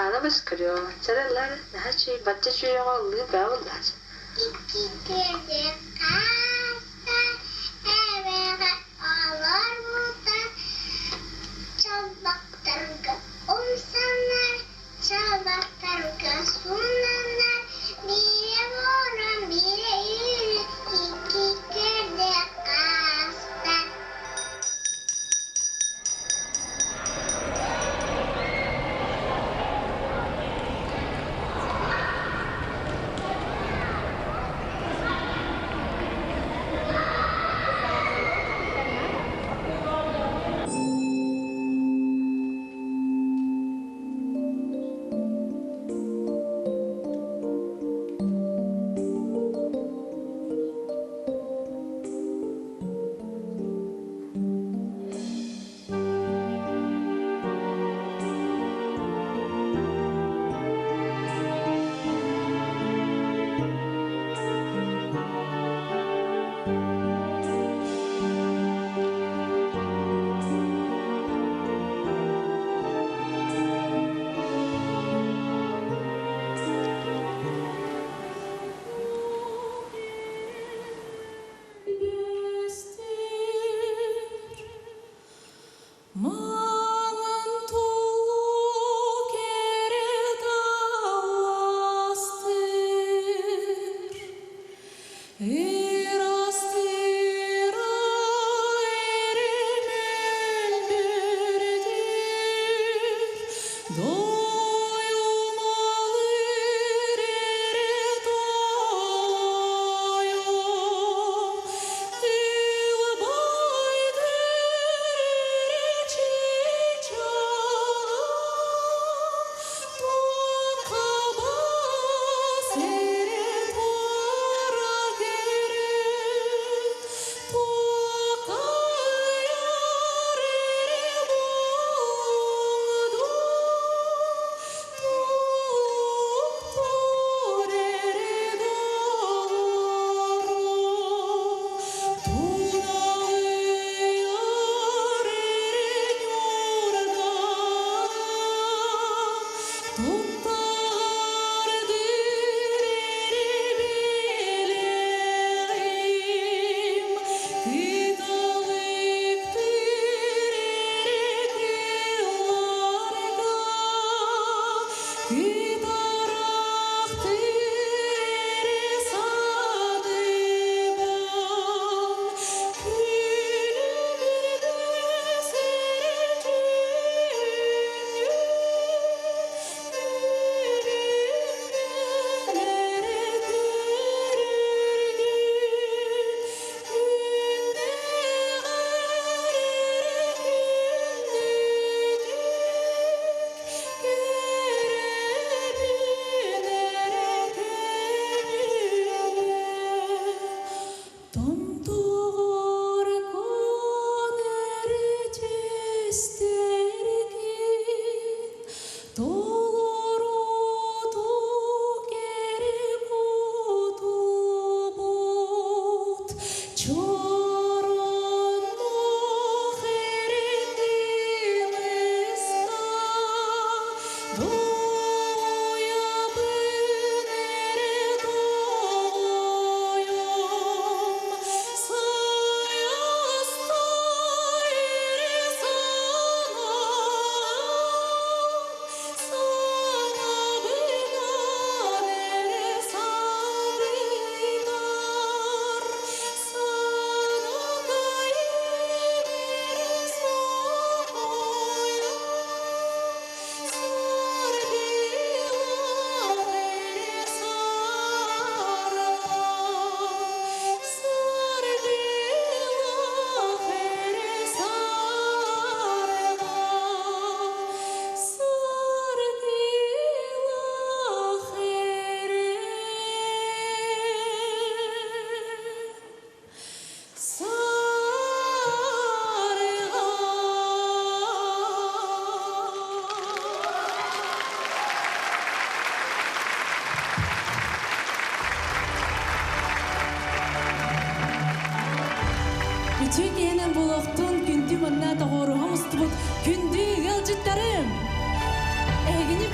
Сардаана Бочкарева, Чарыллар, наһаа үчүгэй, бачча үчүгэй оҕо ыллыыр бөҕө буоллаҕа. Иккитэ хаста эбэҕэ олорбута чалбахтарга умсанар, чалбахтарга суунанар, биирэ буоран, биирэ үүрү, икки көрдө хаста.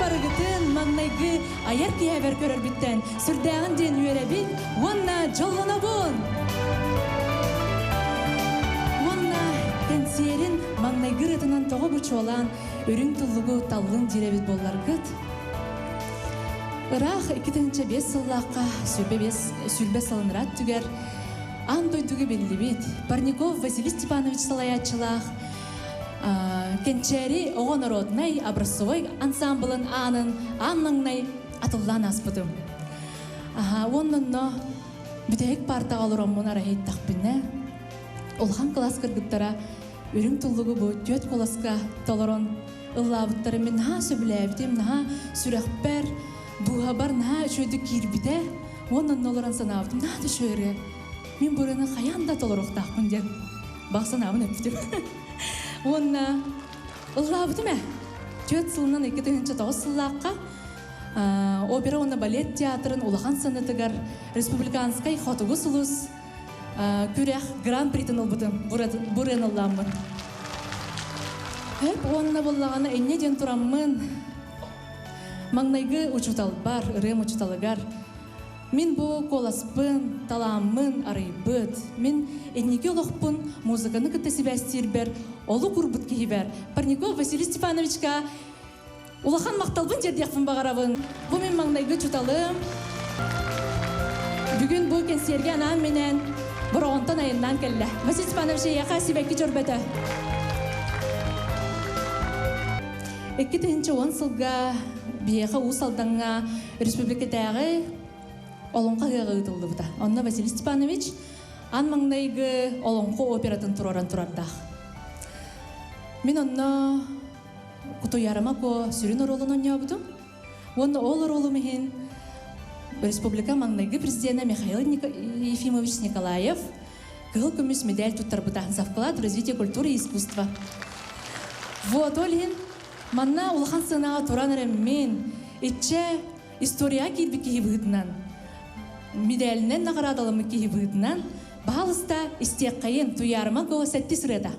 барыгытын маҥнайгы айар киэһэбэр көрөрбүттэн сүрдээҕин диэн үөрэбин уонна дьоллонобун! Уонна кэнсиэрин маҥнайгы ырыатынан тоҕо бучуолаан үрүҥ туллугу таллыҥ диир эбит буолларгыт. Ыраах 2005 сыллаахха 25 20 сылын түгэр аан дойдуга биллибит Парников Василий Степанович салайааччылаах Кэнчээри оҕо народнай образцовай ансамблын аанын аан маҥнай атыллаан ааспытым. Аха, уонна онно бүтэһик партаҕа олороммун арайыттахпына, улахан кылаас кыргыттара үрүҥ туллугу бу түөрт куоласка толорон ыллаабыттары мин наһаа сөбүлээбитим, наһаа сүрэхпэр, дууһабар наһаа үчүгэйдик киирбитэ. Уонна онно олорон санаабытым, наһаа да үчүгэй ырыа. Мин бу ырыаны хайаан да толоруохтаахпын диэн баҕа санаабын эппитим. Уонна ыллаабытым ээ. Түөрт сылынан 2009 сыллаахха опера уонна балет театрын улахан сценатыгар республиканскай Хотугу сулус күрэх гран-притын ылбытым, бу ырыаны ыллааммын. Хөп уонна буоллаҕына инньэ диэн тураммын маҥнайгы учууталбар, ырыам учууталыгар Мин бу куоласпын, талааммын арыйбыт, мин инники олохпун музыканы кытта сибээстиирбэр олук урбут киһибэр Парников Василий Степановичка улахан махталбын тиэрдиэхпин баҕарабын. Бу мин маҥнайгы учууталым. Бүгүн бу кэнсиэргэ анаан-минээн Бороҕонтон айаннаан кэллэ. Василий Степанович, эйиэхэ сибэкки дьөрбөтө. 2010 сылга биһиэхэ Уус Алдаҥҥа республикатааҕы Олоҥхо ыһыаҕа ыытыллыбыта. Онно Василий Степанович аан маҥнайгы Олоҥхо оператын туруоран турардаах. Мин онно Кутуйарыма Куо сүрүн оруолун оонньообутум. Уонна ол оруолум иһин республика маҥнайгы президенэ Михаил Ефимович Николаев кыһыл көмүс медаль туттарбыта за вклад в развитие культуры и искусства. Вот, ол иһин манна улахан сыанаҕа туран эрэ мин иччэ историяҕа киирбит киһи быһыытынан, медалинэн наҕараадаламмыт киһи быһыытынан, баһаалыста истиэххэйин, Туйаарыма Куо сэттис ырыата.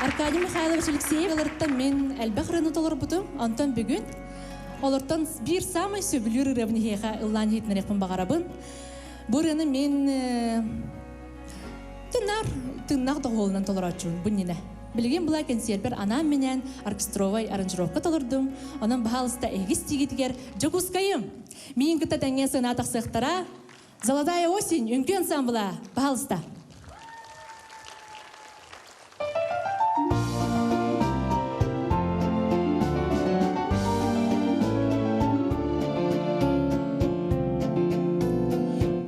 Аркадий Михайлович Алексеев ылырттан мин элбэх ырыаны толорбутум. Онтон бүгүн олортон биир самай сөбүлүүр ырыабын иһиэхэ ыллаан иһитинэриэхпин баҕарабын. Бу ырыаны мин тыннар тыыннаах доҕуһуолунан толорооччубун бу иннинэ. Билигин була кэнсиэрбэр анаан-минээн оркестровай аранжировка толордум. Онон баһаалыста эһиги истиигитигэр Дьокуускайым! Миин кытта тэҥҥэ сыана тахсыахтара. Золотая осень үҥкүү ансамбла, пожалуйста.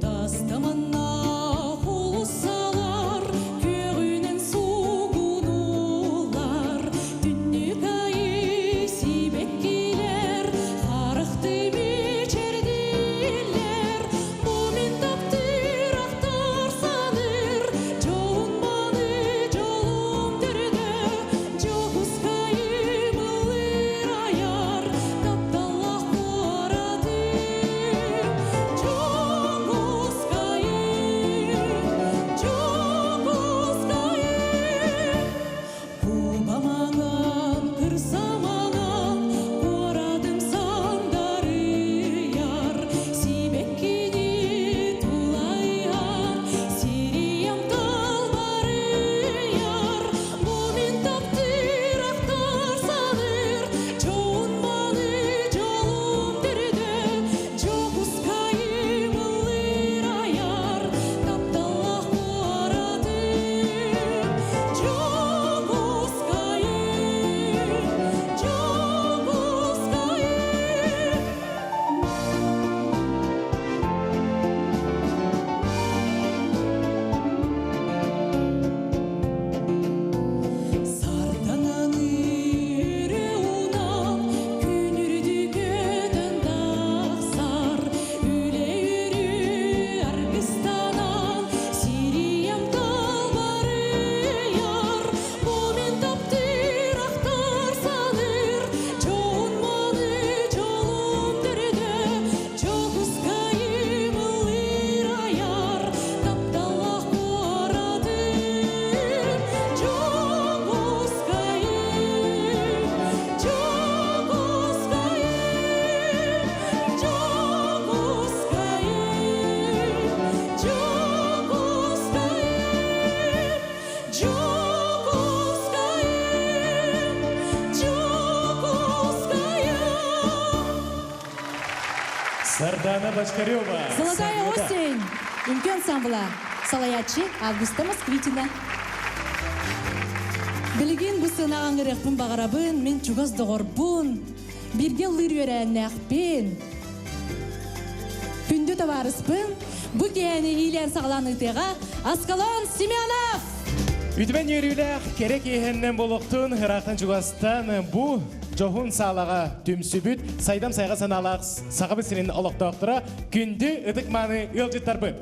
Тастаманнаах уулуссалар күөҕүнэн суугунуулар, түннүк айы сибэккилэр харахты мичэрдииллэр. Сардана Бочкарева. Золотая осень! Үҥкүү ансамбла. Салайааччы Августа Москвитина. Билигин бу сыанаҕа ыҥырыахпын баҕарабын, мин чугас доҕорбун, бииргэ ыллыыр үөрэннээхпин. Күндү табаарыспын, бу киэһэни иилээн саҕалаан ыытыаҕа Аскалон Семенов! Үтүмэн үөрүүлээх кэрэ киэһэннэн болохтун ыраахтан чугастан бу дьоһун саалаҕа түмсүбүт сайдам сайҕа санаалаах Сахабыт сирин олохтоохторо күндү ытык-мааны ыалдьыттарбыт.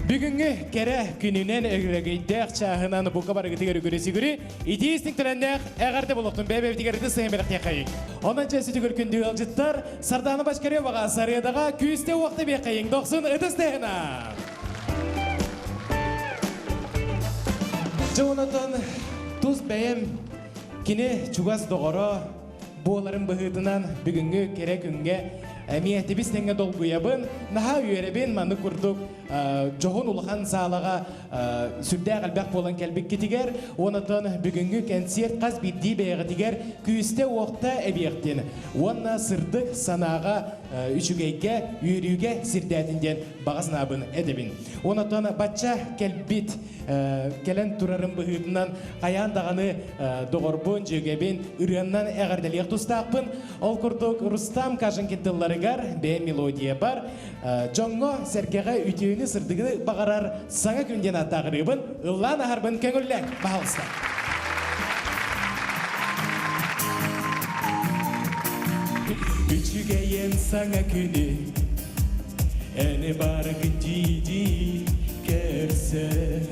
Бүгүҥҥү кэрэ күнүнэн өрөгөйдөөх чааһынан бука барыгытыгар үгүрү-сүгүрү итии истиҥ эҕэрдэ болохтун бэйэ-бэйэбитигэр ытыс сыһын бэлэхтиэххэйиҥ. Онон чэситигэр күндү ыалдьыттар Сардаана Бочкареваҕа Сарыадаҕа күүстэ уохта биэххэйиҥ дохсун ытыс тыһына! Дьонотон тус бэйэм кини чугас доҕоро буоларын быһыытынан бүгүҥҥү кэрэ күҥҥэ эмиэ тибис тэҥҥэ долгуйабын, наһаа үөрэбин маннык курдук дьоһун улахан саалаҕа сүрдээх элбэх буолан кэлбиккитигэр уонатан бүгүҥҥү кэнсиэрт хас биирдии бэйэҕитигэр күүстэ-уохта эбиэхтин уонна сырдык санааҕа үчүгэйгэ, үөрүүгэ сирдээтин диэн баҕа санаабын этэбин. Уонатан бачча кэлбит кэлэн турарын быһыытынан хайаан даҕаны доҕорбун, дьүөгэбин ырыаннан эҕэрдэлиэх тустаахпын. Ол курдук Рустам Каженкин тылларыгар бэйэ мелодия бар, дьоҥҥо сэргэҕэ үтүөнү сырдыгы баҕарар саҥа күн диэн ааттаах ырыабын ыллаан аһарбын көҥүллэҥ, баһаалыста. Үчүгэйин саҥа күнү Эни баргы дии-дии көрсөр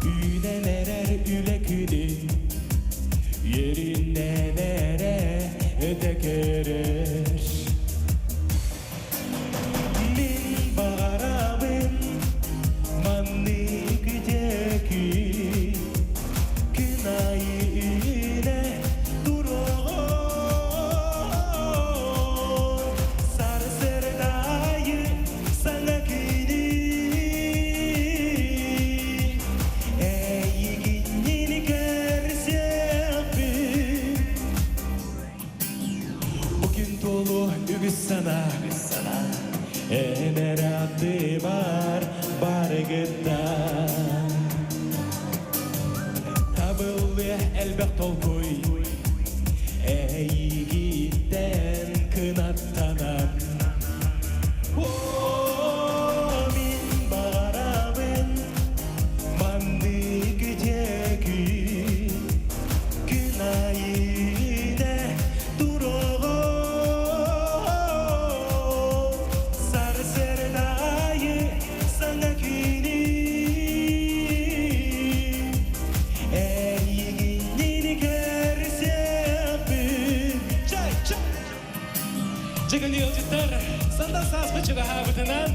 Үүнэн эрэр үлэ күнү Үөрүнэн эрэ өтө көрөр Мин баҕарабын маннык үтүө күн аайы үүнэ туруоҕун Сарсыарда аайы саҥа күнү эйигиннин көрсүөхпүн Бу күн туолуо үгүс санаа Эн эрэ аттыбар барыгыттан Табыллыа элбэх толкуй Эйигиттэн кынаттанан О, мин баҕарабын маннык үтүө күн Күн айыыны туруоҕун Сарсыарда аайы саҥа күнү Эйигиннин көрсүөхпүн Чай, чай! Дьыгын ыалдьыттар сандал сааспыт чугаһаабытынан,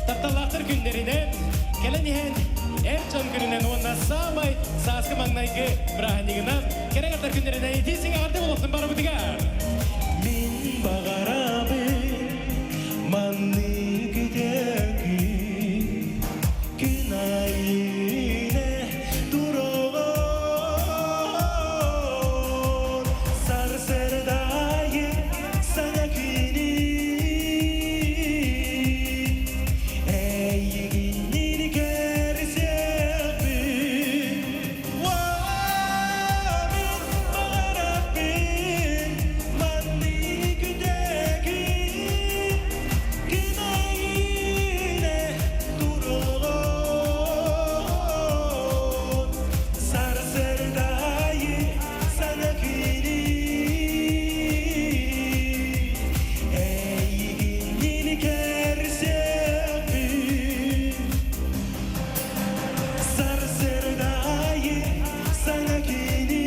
тапталлаахтар күннэринэн, кэлэн иһэн эр дьон күнүнэн уонна саамай сааскы маҥнайгы бырааһынньыгынан кэрэ аҥардар күннэринэн итии сиҥэҕэрдэ буолуохтун барыбытыгар! Мин баҕарабын маннык үтүө күн күн айыыны туруоҕун сарсыарда аайы саҥа күнү эйигиннин көрсүөхпүн Мин баҕарабын маннык үтүөкүн күн айыыны туруоҕун Сарсыарда аайы саҥа күнү Эйигиннин көрсүөхпүн Сарсыарда аайы саҥа күнү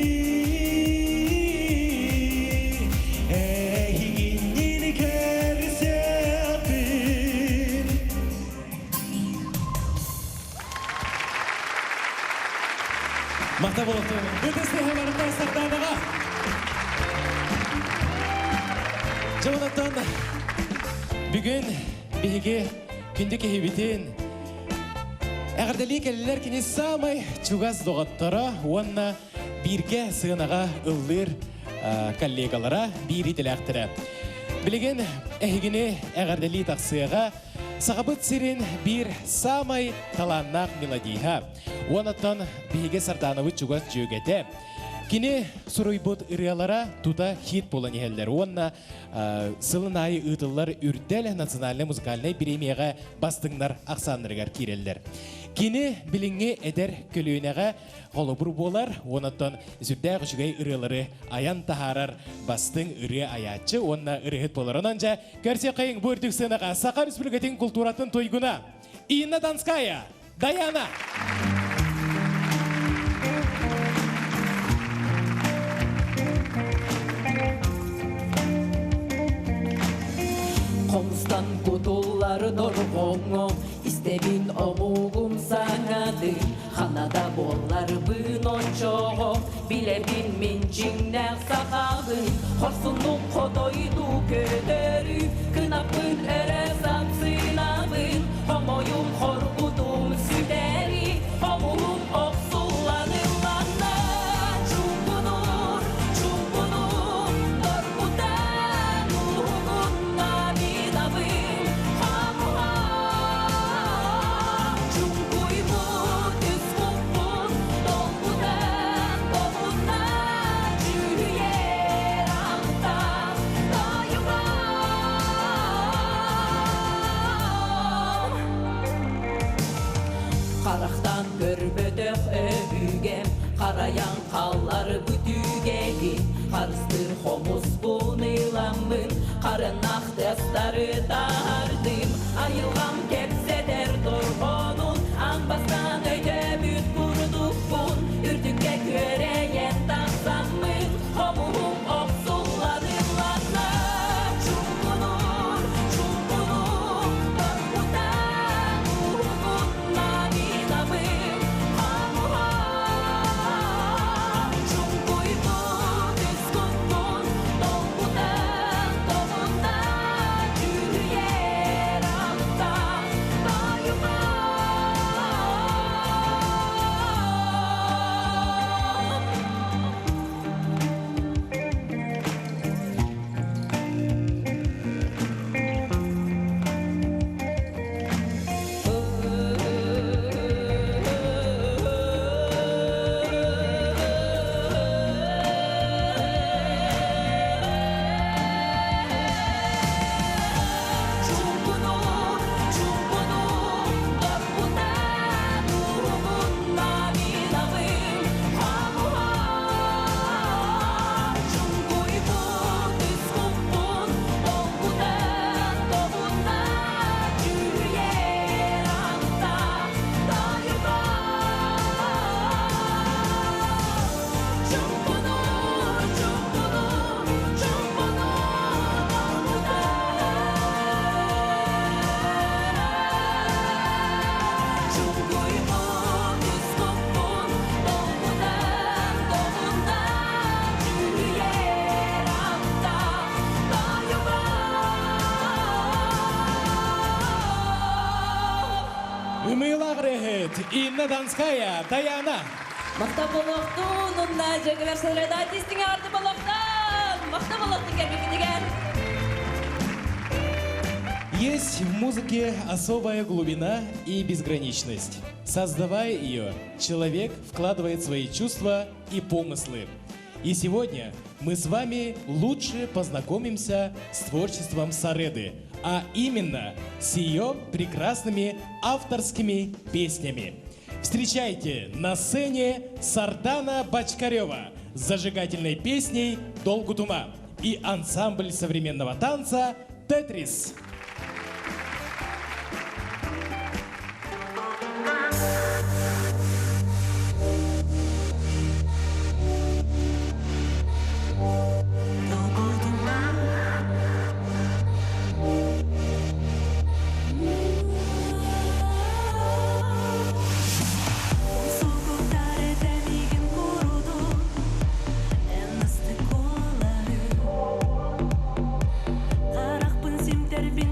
Эйигиннин көрсүөхпүн Махта болуктун. Ытыс тыаһа барыта Сарданаҕа. Дьонотон бүгүн биһиги күндү киһибитин эҕэрдэлии кэллилэр кини саамай чугас доҕотторо уонна бииргэ сыанаҕа ыллыыр коллегалара биир идэлээхтэрэ. Билигин эһигини эҕэрдэлии тахсыаҕа Сахабыт сирин биир саамай талааннаах мелодиһа. Уонаттан биһиги Сардаанабыт чугас дьүөгэтэ. Кини суруйбут ырыалара тута хит буолан иһэллэр уонна сылын аайы ыытыллар Үрдэл национальнай музыкальнай бириэмийэҕэ бастыҥнар ахсааннарыгар киирэллэр. Кини билиҥҥи эдэр көлүөнэҕэ холобур буолар, уонаттан сүрдээх үчүгэй ырыалары айан таһаарар бастыҥ ырыа айааччы уонна ырыаһыт буолар. Онон дьэ, көрсүөххэйиҥ бу үрдүк сыанаҕа Саха Республикатын култууратын туйгуна Инна Донская, Даяна! Хомустан кутуллар дорҕоҥҥо истэбин омугум саҥатын Ханна да буолларбын оччоҕо билэбин мин дьиҥнээх сахабын Хорсуннук хотойдуу көтөрү кынаппын өрө сапсынабын Хомойум хоргутум сүтэри хомуһум охсуллан ылланна Чуҥкунуур чуҥкунуур доргутан уһугунна минабын Хомуһа чуҥкуйбут үс куппун долгутан долунна дьүһүйэр алтан тойугам. Харахтан көрбөтөх өбүгэм харайан халлар бүтүгэһин харыстыр хомуспун ыламмын харынах тыастары таһардым айылҕам кэпсэтэр дорҕоонун аан бастаан өйдөөбүт курдукпун үрдүккэ күөрэйэн тахсаммын хомуһум охсуллан ылланна чуҥкунуур чуҥкунуур доргутан уһугунна минабын хомуһа чуҥкуйбут үс куппун долгутан долунна дьүһүйэр алтан тойугам. Чуҥкунуур, чуҥкунуур, доргутан уһугунна минабын хомуһа. Чуҥкуйбут үс куппун долгутан долунна дьүһүйэр антах тойугам. Чуҥкунуур, чуҥкунуур, чуҥкунуур долгутан. Чуҥкуйбут үс куппун долгутан долунна дьүһүйэр антах тойугам. Ымыылаах ырыаһыт Инна Донская, Даяна! Махта болохтун, онна жөгілер сылрада тистиңе арты болохтан. Махта болохтун кәбикітігер. Есть в музыке особая глубина и безграничность. Создавая ее, человек вкладывает свои чувства и помыслы. И сегодня мы с вами лучше познакомимся с творчеством Сареды, а именно с ее прекрасными авторскими песнями. Встречайте на сцене Сардана Бочкарева с зажигательной песней «Долгутума» и ансамбль современного танца «Тетрис». Харахпын симтэрбин.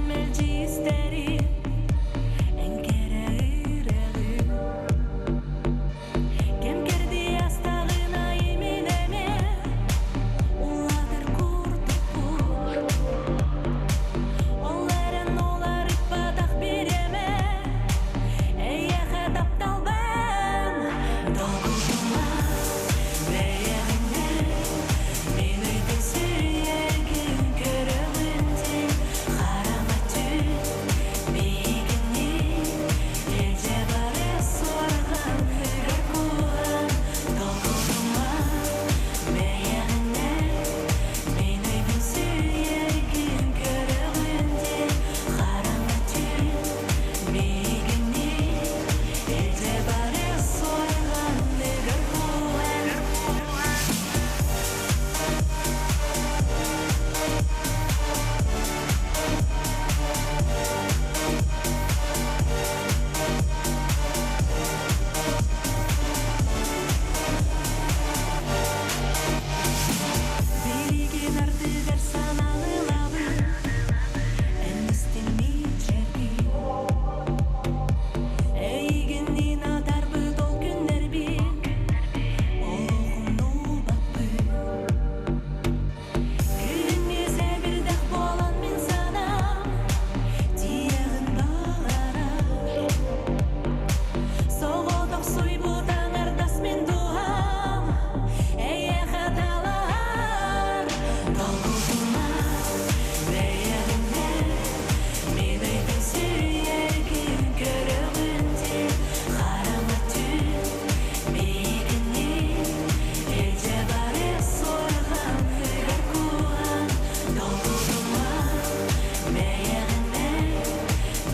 Бэйэҕинэн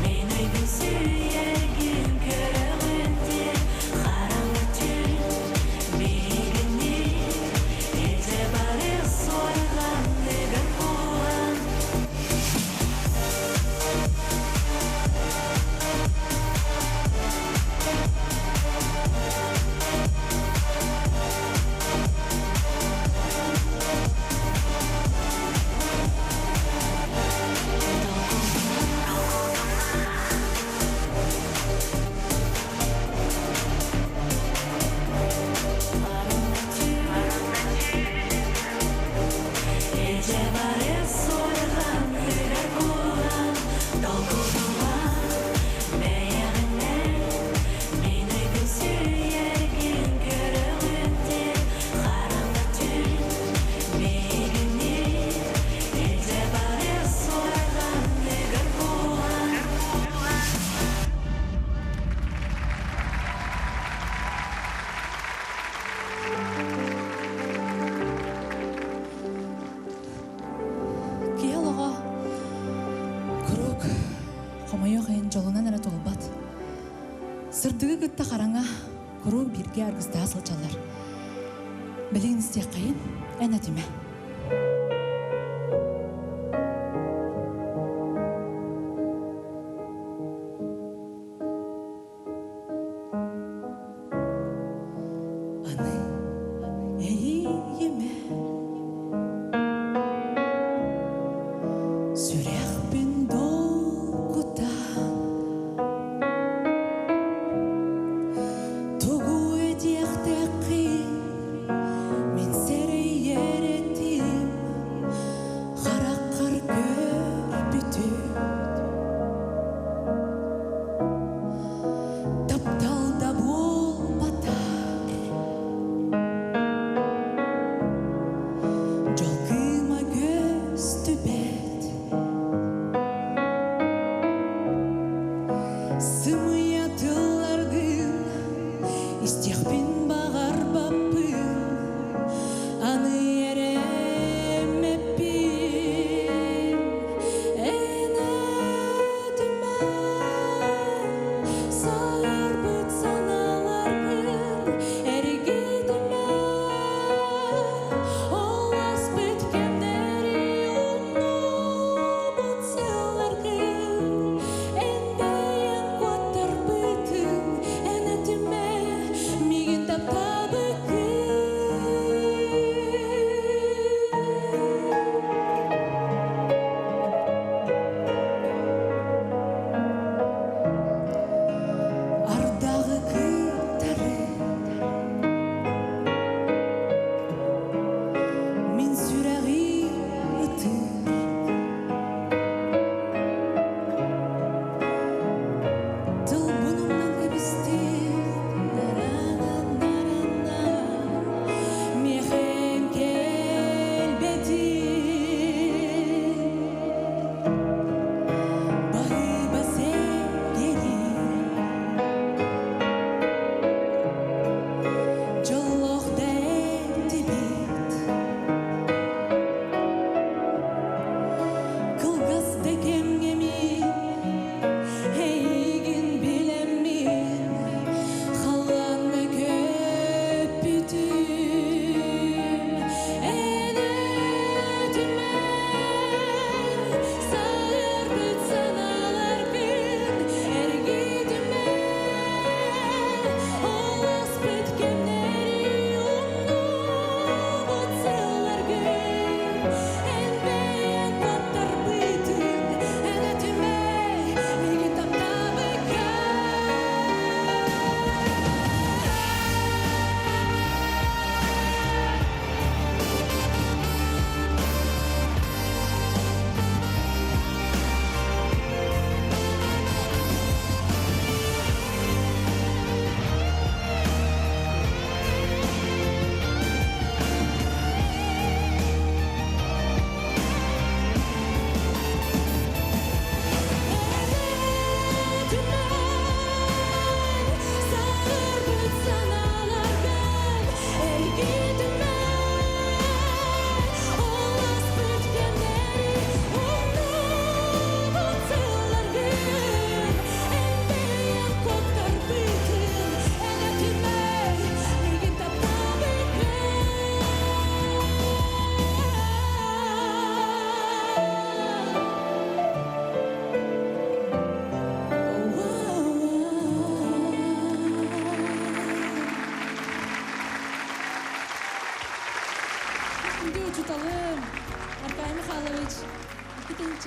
мин өйбүн сүүйэргин көрөҕүн дии Хараҥа түүн биһигини илдьэ барыах суорҕаныгар кууһан Киһи олоҕо куруук хомойуох иһин дьолунан эрэ туолбат. Сырдыгы кытта хараҥа куруук бииргэ аргыстаһа сылдьаллар. Билигин истиэххэйин, эн этимэ. Аны эйиимэ сүрэхпин долгутан тугу этиэхтэххин мин сэрэйэр этим.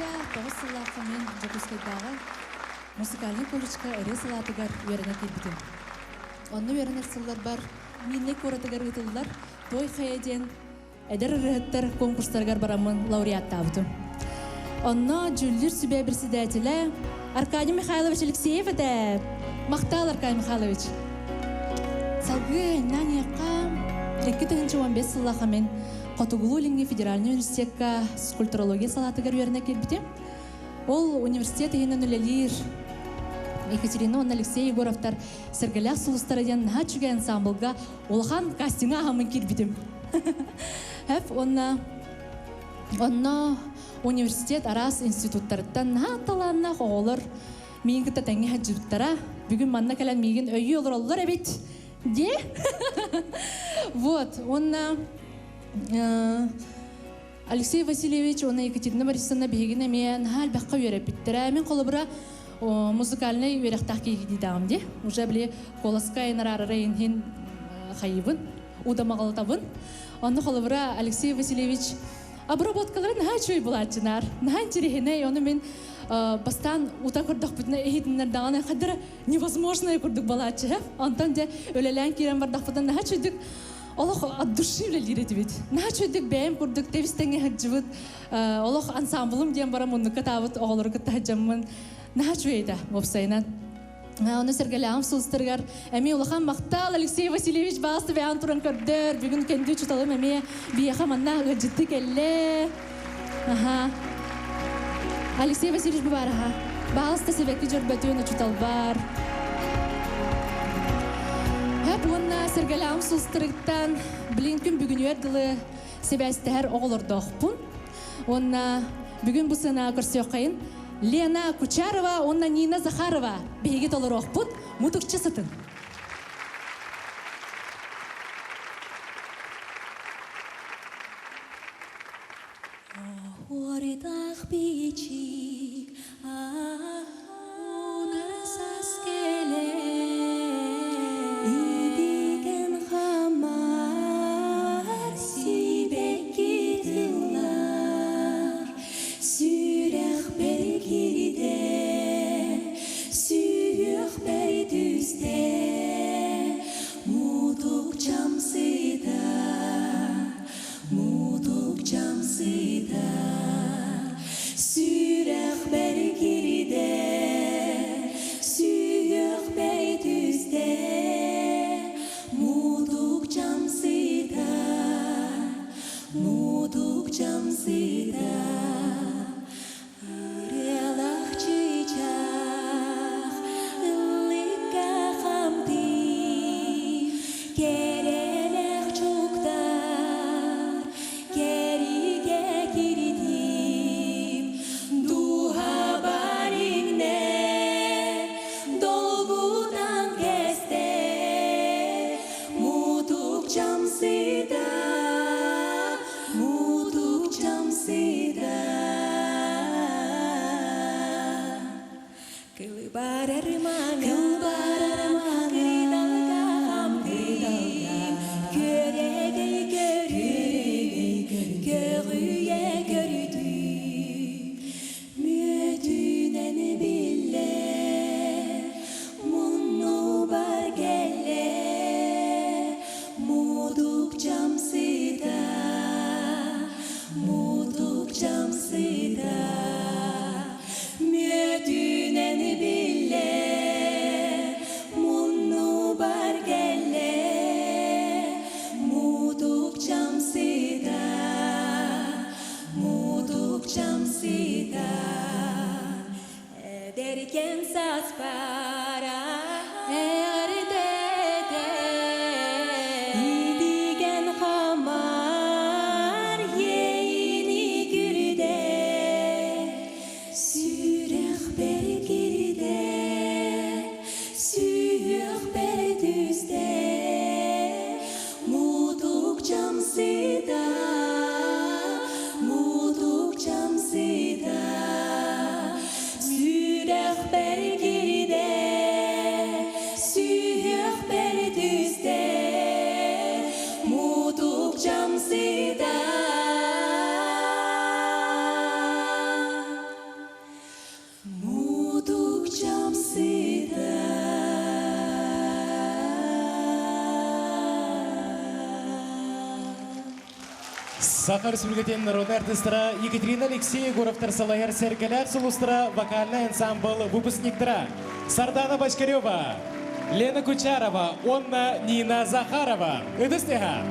9 сыллаахха мин Дьокуускайдааҕы музыкальнай колледжка ырыа салаатыгар үөрэнэ киирбитим. Онно үөрэнэр сылларбар Миирнэй куоратыгар ыытыллар Той Хайа диэн эдэр ырыаһыттар конкурстарыгар бараммын лауреаттаабытым. Онно дьүүллүүр сүбэ председателэ Аркадий Михайлович Алексеев этэ. Махтал, Аркадий Михайлович. Салгыы Наниякка 2015 сыллаахха мин Хотугулуу-Илиҥҥи федеральнай университекка культурология салаатыгар үөрэнэ киирбитим. Ол университет иһинэн үлэлиир Екатерина уонна Алексей Егоровтар Сэргэлээх сулустара диэн наһаа үчүгэй ансамблга улахан кастиҥҥа аһаммын киирбитим. Хэп уонна онно университет араас институттарыттан наһаа талааннаах оҕолор миигин кытта тэҥҥэ сылдьыбыттара. Бүгүн манна кэлэн миигин өйүү олороллор эбит. Де? Вот, уонна Алексей Васильевич уонна Екатерина Борисовна биһигини эмиэ наһаа элбэххэ үөрэппиттэрэ. Мин холобура музыкальнай үөрэхтээх киһи диэтэҕим дии. Уже били куоласка инараарара иһин хайыбын, удамаҕалатабын. Онно холобура Алексей Васильевич обработкалара наһаа үчүгэй булааччынаар. Наһаа интэриэһинэй. Ону мин бастаан ута көрдөхпүтүнэ иһитиннэрдэҕинэ хадара невозможное курдук балааччы. Онтон дьэ үлэлээн киирэн бардахпытына наһаа үчүгдүк олох от души үлэлиир этибит. Наһаа үчүгдүк бэйэм курдук тэбис тэҥҥэ сылдьыбыт олох ансамблым диэн баран муннукка таабыт оҕолору кытта сылдьаммын наһаа үчүгэй этэ уопсайынан. Ону сэргэлээҕим сулустарыгар эмиэ улахан махтал Алексей Васильевич баасты бэйэҕин туран көрдөр. Бүгүн кэнди учуталым эмиэ биһиэхэ манна ыалдьытты кэллэ. Аха. Алексей Васильевич бу баар аха. Баалыста сибэкки дьөрбөтүн учуталбар. Хэп уонна сэргэлээҕим сулустарыттан билин күн бүгүнүгэр дылы сибээстэһэр оҕолордоохпун. Уонна бүгүн бу сыанаҕа көрсүөххэйин Лена Кучарова уонна Нина Захарова биһиги толоруохпут мутукча сытын. Оһуордаах бичик аһунар саас кэлэр Итигэн хамар сибэкки тыллар Сүрэхпэр киирдэ, сүһүөхпэр түстэ Мутук чамсыта, мутук чамсыта Сүрэхпэр киирдэ, сүһүөхпэр түстэ Мутук чамсыта, мутук чамсыта Ырыалаах чыычаах ыллыкка хамтыы Кэрэлээх чуктар кэригэ киритиим Дууһабар иҥнэ долгутан кэстэ Мутук чамсыта, мутук чамсыта Кылбарар маҥан, кыдалга хамтыым, Күөрэгэй көрүү, көҕүйэ көрдүү. Мүөтүнэн биллэр, муннубар кэллэ, Мутук чамсыта, мутук чамсыта. Мүөтүнэн биллэр, муннубар кэллэ, Мутук чамсыта, мутук чамсыта. Эдэркэн сааспара Эҕэрдэтэ Итигэн хамар иэйиини күрдэ Сүрэхпэр киирдэ, сүһүөхпэр түстэ Мутук чамсыта, мутук чамсыта Сүрэхпэр киирдэ, Саха Республикатын народнай артыыстара Екатерина Алексей Егоровтар салайар Сэргэлээх сулустара вокальнай ансамбл выпускниктара Сардана Бочкарева, Лена Кучарова уонна Нина Захарова. Ытыс тыаһа!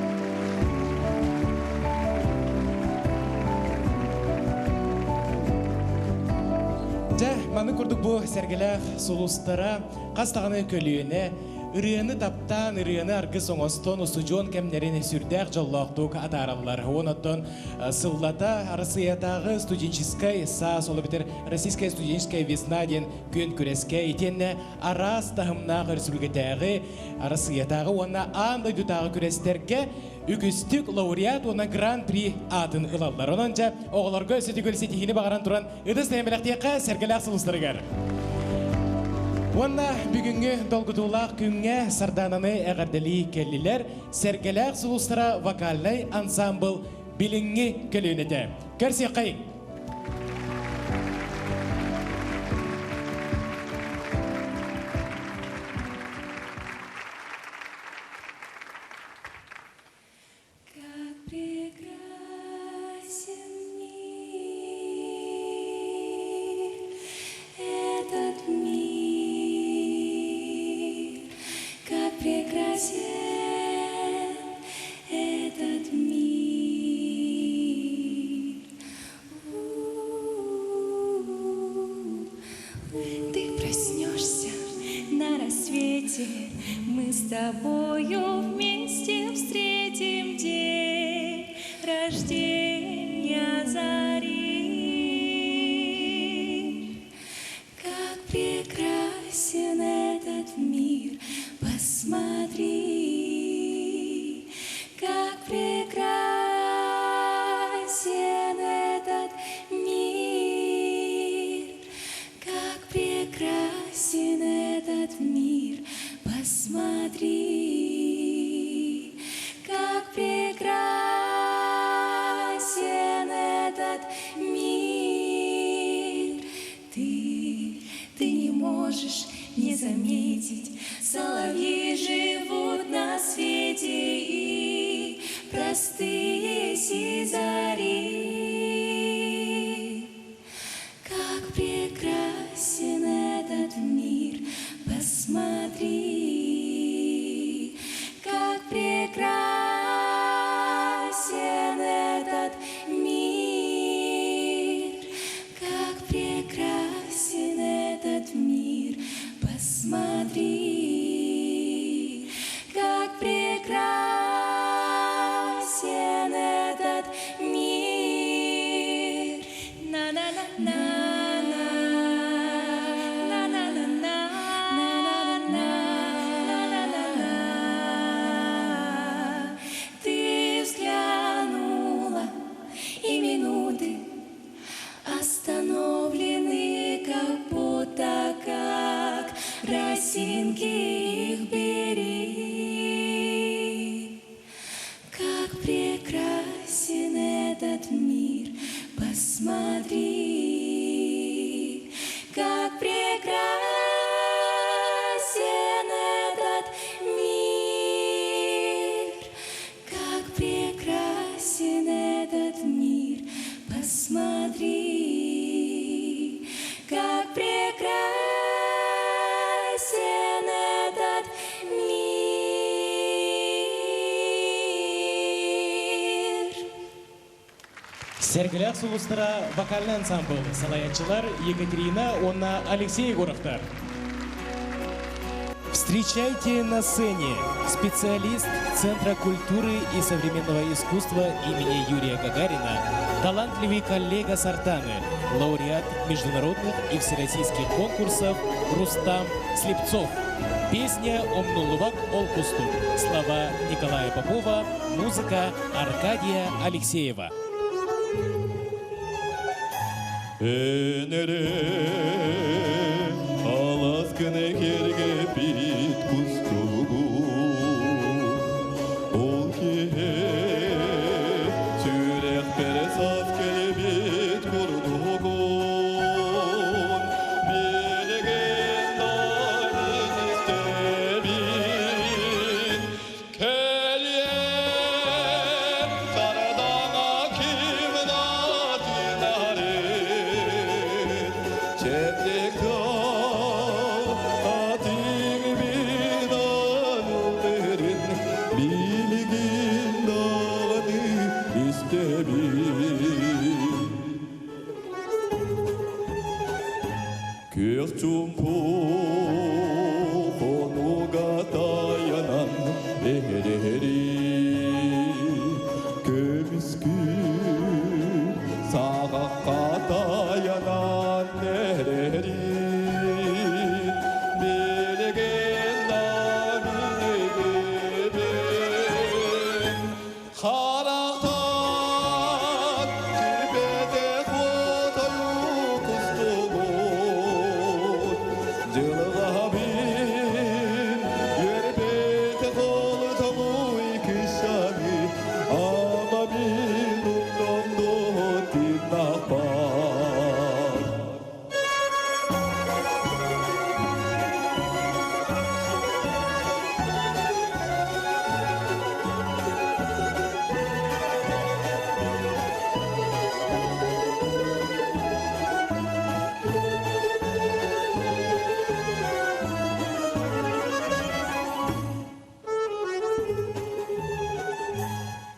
Дьэ, маны курдук бу Сэргэлээх сулустара хас даҕаны көлүөнэ Ырыаны таптаан, ырыаны аргыс оҥостон устудьуон кэмнэрин сүрдээх дьоллоохтук атаараллар. Уон оттон сыллата Арассыыйатааҕы студенческай саас, ол эбэтэр Российская студенческая весна диэн күөн күрэскэ итиэннэ араас таһымнаах өрөспүүбүлүкэтээҕи, Арассыыйатааҕы уонна аан дойдутааҕы күрэстэргэ үгүстүк лауреат уонна гран-при аатын ылаллар. Онон дьэ, оҕолорго өссө төгүл ситиһиини баҕаран туран Ытыс бэлэхтиэххэ сэргэлээх сулустарыгар. Уонна бүгүҥҥү долгутуулаах күҥҥэ Сардаананы эҕэрдэлии кэллилэр Сэргэлээх сулустара вокальнай ансаамбыл билиҥҥи көлүөнэтэ. Көрсүөххэйиҥ! Как прекрасен мир, этот мир, как прекрасен этот мир. Ты проснешься на рассвете, мы с тобою вместе встретим день рождения зари. Как прекрасен этот мир, посмотри, как прекрасен этот мир, как прекрасен этот мир, посмотри, как прекрасен этот мир. Ты, ты не можешь не заметить, соловьи живут на свете и простые сизари. Как прекрасен этот мир, посмотри, как прекрасен этот мир, как прекрасен этот мир, посмотри, как прекрасен этот мир. На-на-на-на. На-на-на-на, на-на-на-на, на-на-на-на. Ты взглянула, и минуты остановлены, как будто как росинки их бери. Как прекрасен этот мир, посмотри, как прекрасен этот мир, как прекрасен этот мир, посмотри, как прекрасен этот мир. Сэргэлээх сулустара вокальнай ансамбл салайааччылар Екатерина уонна Алексей Егоровтар. Встречайте на сцене специалист Центра культуры и современного искусства имени Юрия Гагарина, талантливый коллега Сартаны, лауреат международных и всероссийских конкурсов Рустам Слепцов. Песня «Умнуллубат ол кустук». Слова Николая Попова, музыка Аркадия Алексеева. Энере алас гына кэргэппит кустугу Ол киһи сүрэхпэр саас кэлбит курдугун Билигин да мин истэбин Кэлиэм сардаҥа Чэбдик атыҥ аналларын билигин даҕаны истэбин. Күөх чуумпу хонууга тайанан эһэри көмүскүр саҕахха таянан эһэри билигин да билигин харахтан түбэтэх отою кустугун дьылҕабын үөрбэтэх олтомуй кышаны ама мин умномдо тыыннахпар.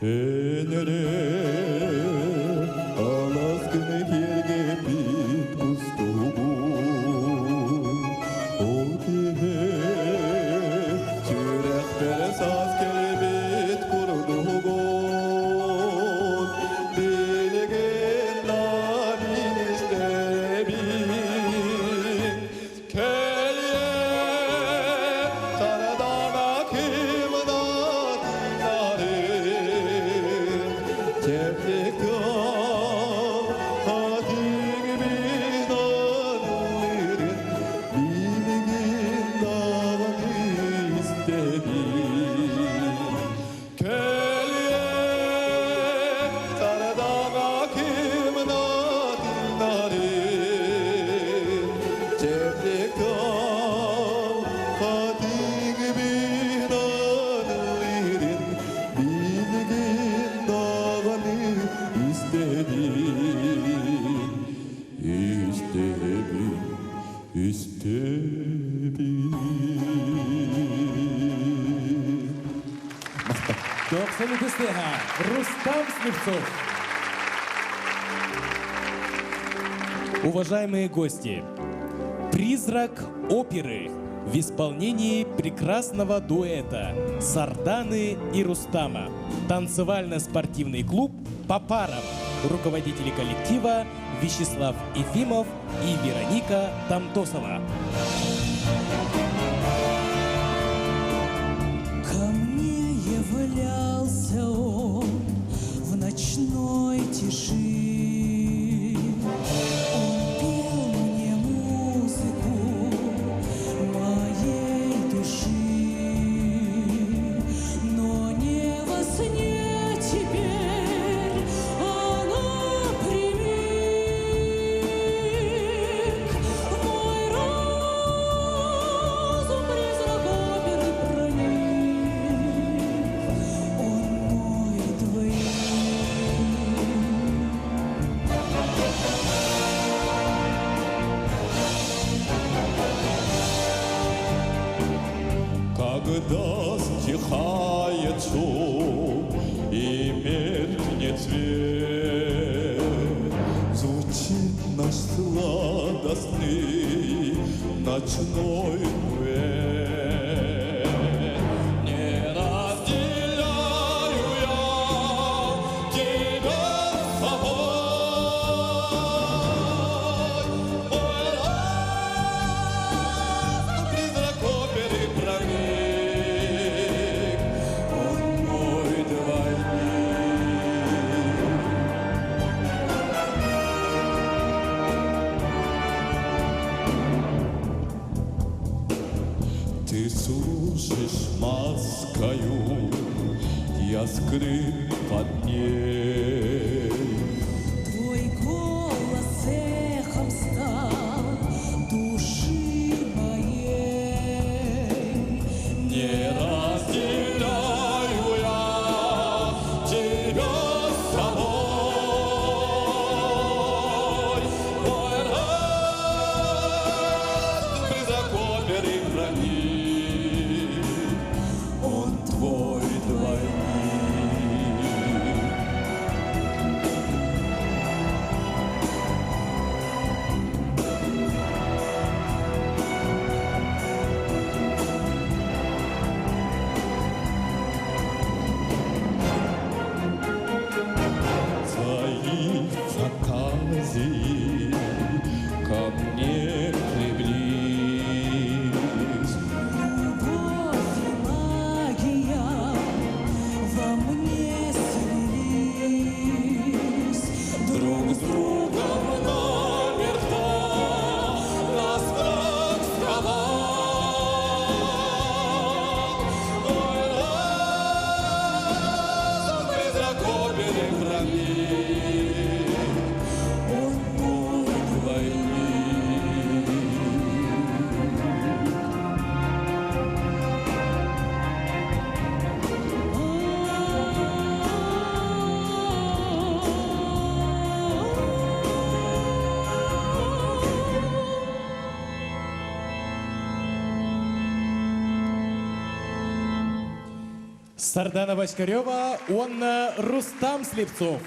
Энере аласкыны киэргэппит кустугун ол киһи сүрэхпэр саас кэлбит курдугун билигин да мин истэбин кэлиэ сардаҥа кыымна тыынарын чэбдик атыҥ аналларын билигин даҕаны истэбин кэлиэ сардаҥа кыымна тыынарын чэбдик атыҥ аналларын билигин даҕаны истэбин истэбин истэбин. Дохсун ытыс тыаһа Рустам Слепцов. Уважаемые гости, «Призрак оперы» в исполнении прекрасного дуэта Сарданы и Рустама. Танцевально-спортивный клуб «По парам». Руководители коллектива Вячеслав Ефимов и Вероника Тамтосова. Ко мне являлся он в ночной тиши. Он пел мне музыку моей души. Но не во сне теперь она примиг. В мой разум призрак оперы проник. Он мой двойник. Когда стихает шум и меркнет свет, звучит наш сладостный ночной дуэт. Не разделяю я тебя с собой, мой разум призрак оперы проник, он мой двойник. Ты служишь маскою, я скрыт под ней. Твой голос эхом стал души моей. Не разделяю я тебя с собой. Мой Сардана Бочкарева уонна Рустам Слепцов.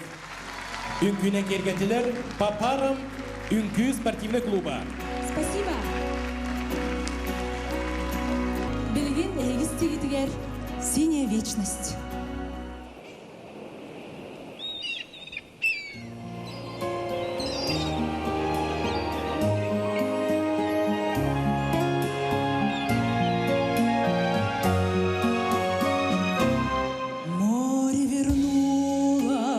Үҥкүүнэн киэргэтилэр Папарам үҥкүү спортивный клуба. Спасибо. Билигин эһиги стигитигэр «Синяя вечность». Море вернулось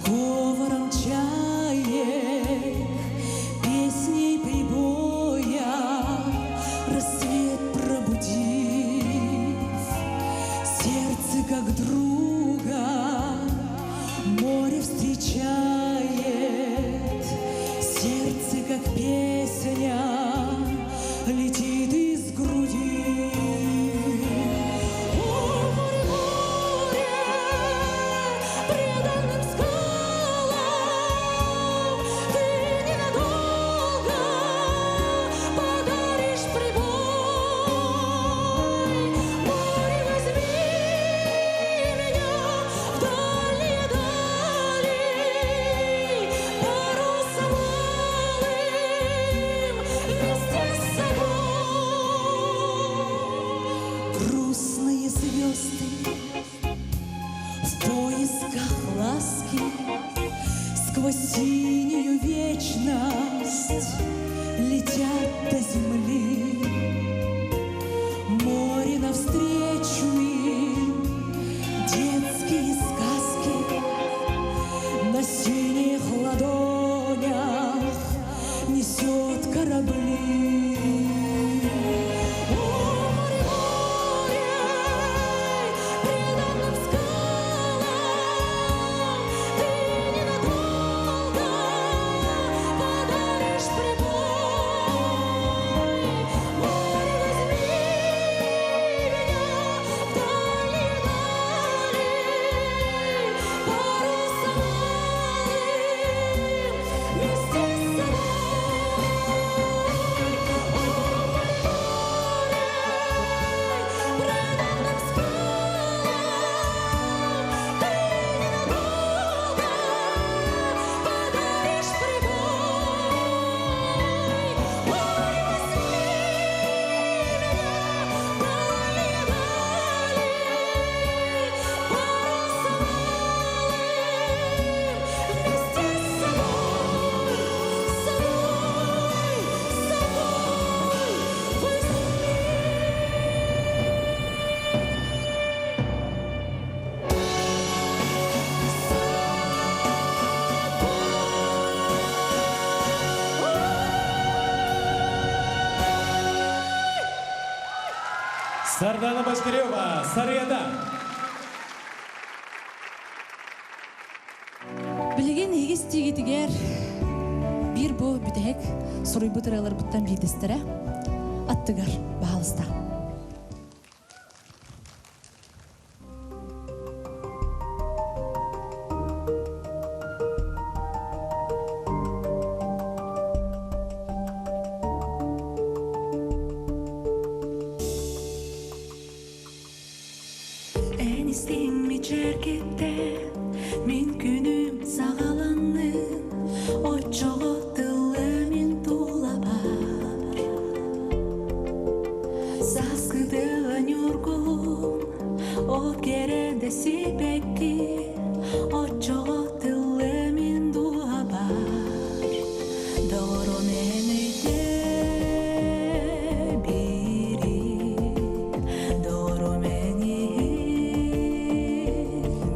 говором чаек, песней прибоя рассвет пробудив. Сердце как друга море встречает, сердце как песня летит из груди. О, море, море, преданным скалам ты ненадолго подаришь прибой. Море, возьми меня в дальние дали, парусом алым вместе с собой. Грустные звезды в поисках ласки сквозь синюю вечность летят до земли. Море навстречу им детские сказки на синих ладонях несет корабли. О, море, море, преданным скалам ты ненадолго подаришь прибой. Море, возьми меня в дальние дали, парусом алым вместе с собой. О, море, море, преданным скалам ты ненадолго подаришь прибой. Море, возьми меня в дальние дали, парусом алым вместе с собой, с собой, с собой возьми. Сардана Бочкарева, Сарыада. Билигин эһиги истиигитигэр биир бу бүтэһик суруйбут ырыаларбыттан биирдэстэрэ аттыгар баһаалыста. Эн истиҥ мичээргиттэн мин күнүм саҕаланнын, оччоҕо тыллыа мин тулабар. Сааскы тыа ньургуһун, от кэрэ да сибэкки, оччоҕо тыллыа мин дууһабар. Доҕорум эн өйдөө биири, доҕорум эн иһит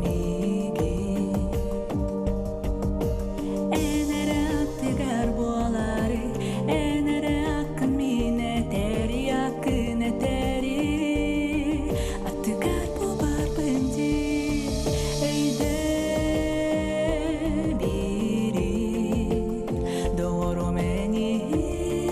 миигин. Эн эрэ аттыгар буолаары, эн эрэ аккын мин этэри, аккын этэри. Аттыгар буолбарбын дии, өйдөө биири, доҕорум эн иһит.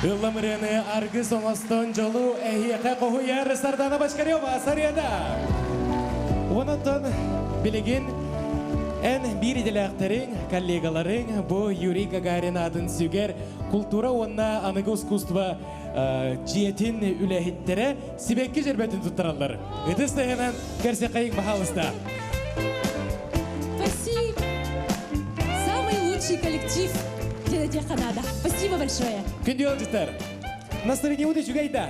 Ыллам ырыаны аргыс оҥостон дьолу эһиэхэ хоһуйар Сардана Бочкарева Сарыада. Онон билигин эн биир идэлээхтэриҥ, коллегаларыҥ бу Юрий Гагарин аатын сүгэр култуура уонна аныгы искусство дьиэтин үлэһиттэрэ сибэкки дьөрбөтүн туттараллар. Ытыс тыһынан көрсөххөйүҥ баһаалыста. Спасибо. Самый лучший коллектив Телетеха надо. Спасибо большое. Күндү ыалдьыттар, настроение үчүгэй да?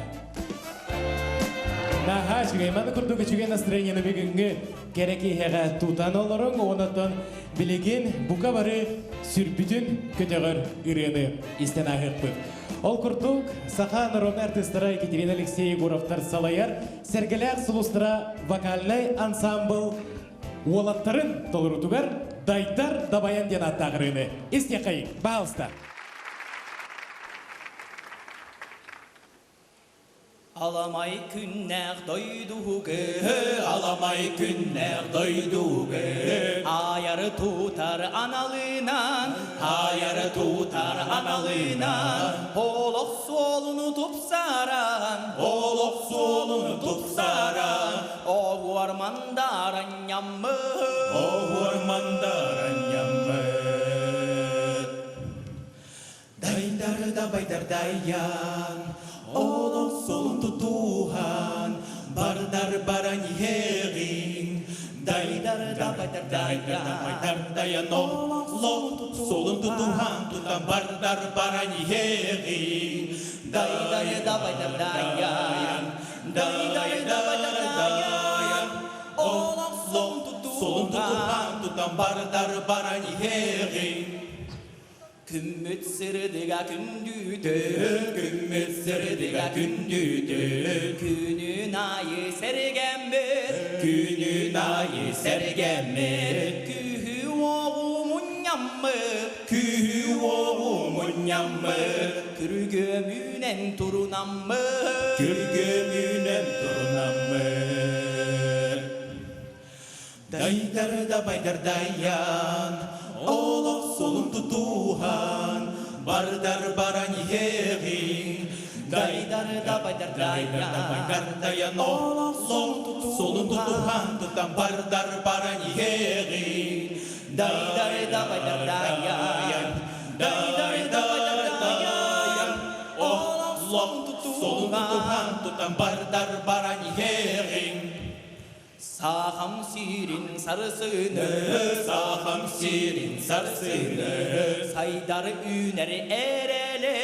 Наһаа үчүгэй. Маны курдук үчүгэй настроениены бүгүҥҥү кэрэ киэһэҕэ тутан олоруҥ, онон билигин бука бары сүрбүтүн көтөҕөр ырыаны истэн ааһыахпыт. Ол курдук, саха народнай артыыстара Екатерина Алексей Егоровтар салайар Сэргэлээх сулустара вокальнай ансамбл уолаттарын толорутугар Дайдар Дабайан диэн ааттаах ырыаны истиэххэйиҥ, баһаалыста. Аламай күннээх дойдугы, аламай күннээх дойдугы, Аайары тутар аналынан, аайары тутар аналынан, Олох суолуну тупсаран, олох суолуну тупсаран, Оҕуор мандаранньаммыт, оҕуор мандаранньаммыт. Дайдар да байдар дайан, олох суолун тутуһан, бардар баран иһэҕиҥ. Дайдар да байдар дайан, дайан олох суолун тутуһан тутан бардар баран иһэҕиҥ. Дайдар да байдар дайан, дайдар да байдар дайан, олох суолун тутуһан тутан бардар баран иһэҕиҥ. Күммүт сырдыга күндүтэ, күммүт сырдыга күндүтэ, күнүн аайы сэргэммит, күнүн аайы сэргэммит, күүһү-уоҕу мунньаммыт, күүһү-уоҕу мунньаммыт, күргүөмүнэн турунаммыт, күргүөмүнэн турунаммыт. Дайдар да байдар дайан, олох суолун тутуһан, бардар баран иһэҕиҥ. Дайдар да байдар дайан, дайан олох суолун тутуһан тутан бардар баран иһэҕиҥ. Дайдар да байдар дайан, дайдар да байдар дайан, олох суолун тутуһан тутан бардар баран иһэҕиҥ. Сахам сирин сарсыны, сахам сирин сарсыны, сайдар үүнэр эрэлэ,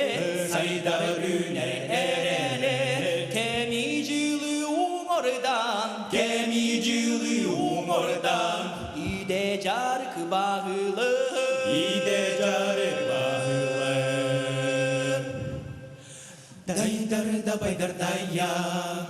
сайдар үүнэр эрэлэ, кэми жылы уҥордан, кэми жылы уҥордан, иде жаркы баһылы, иде жарык баһылы. Дайдар да байдар дайан,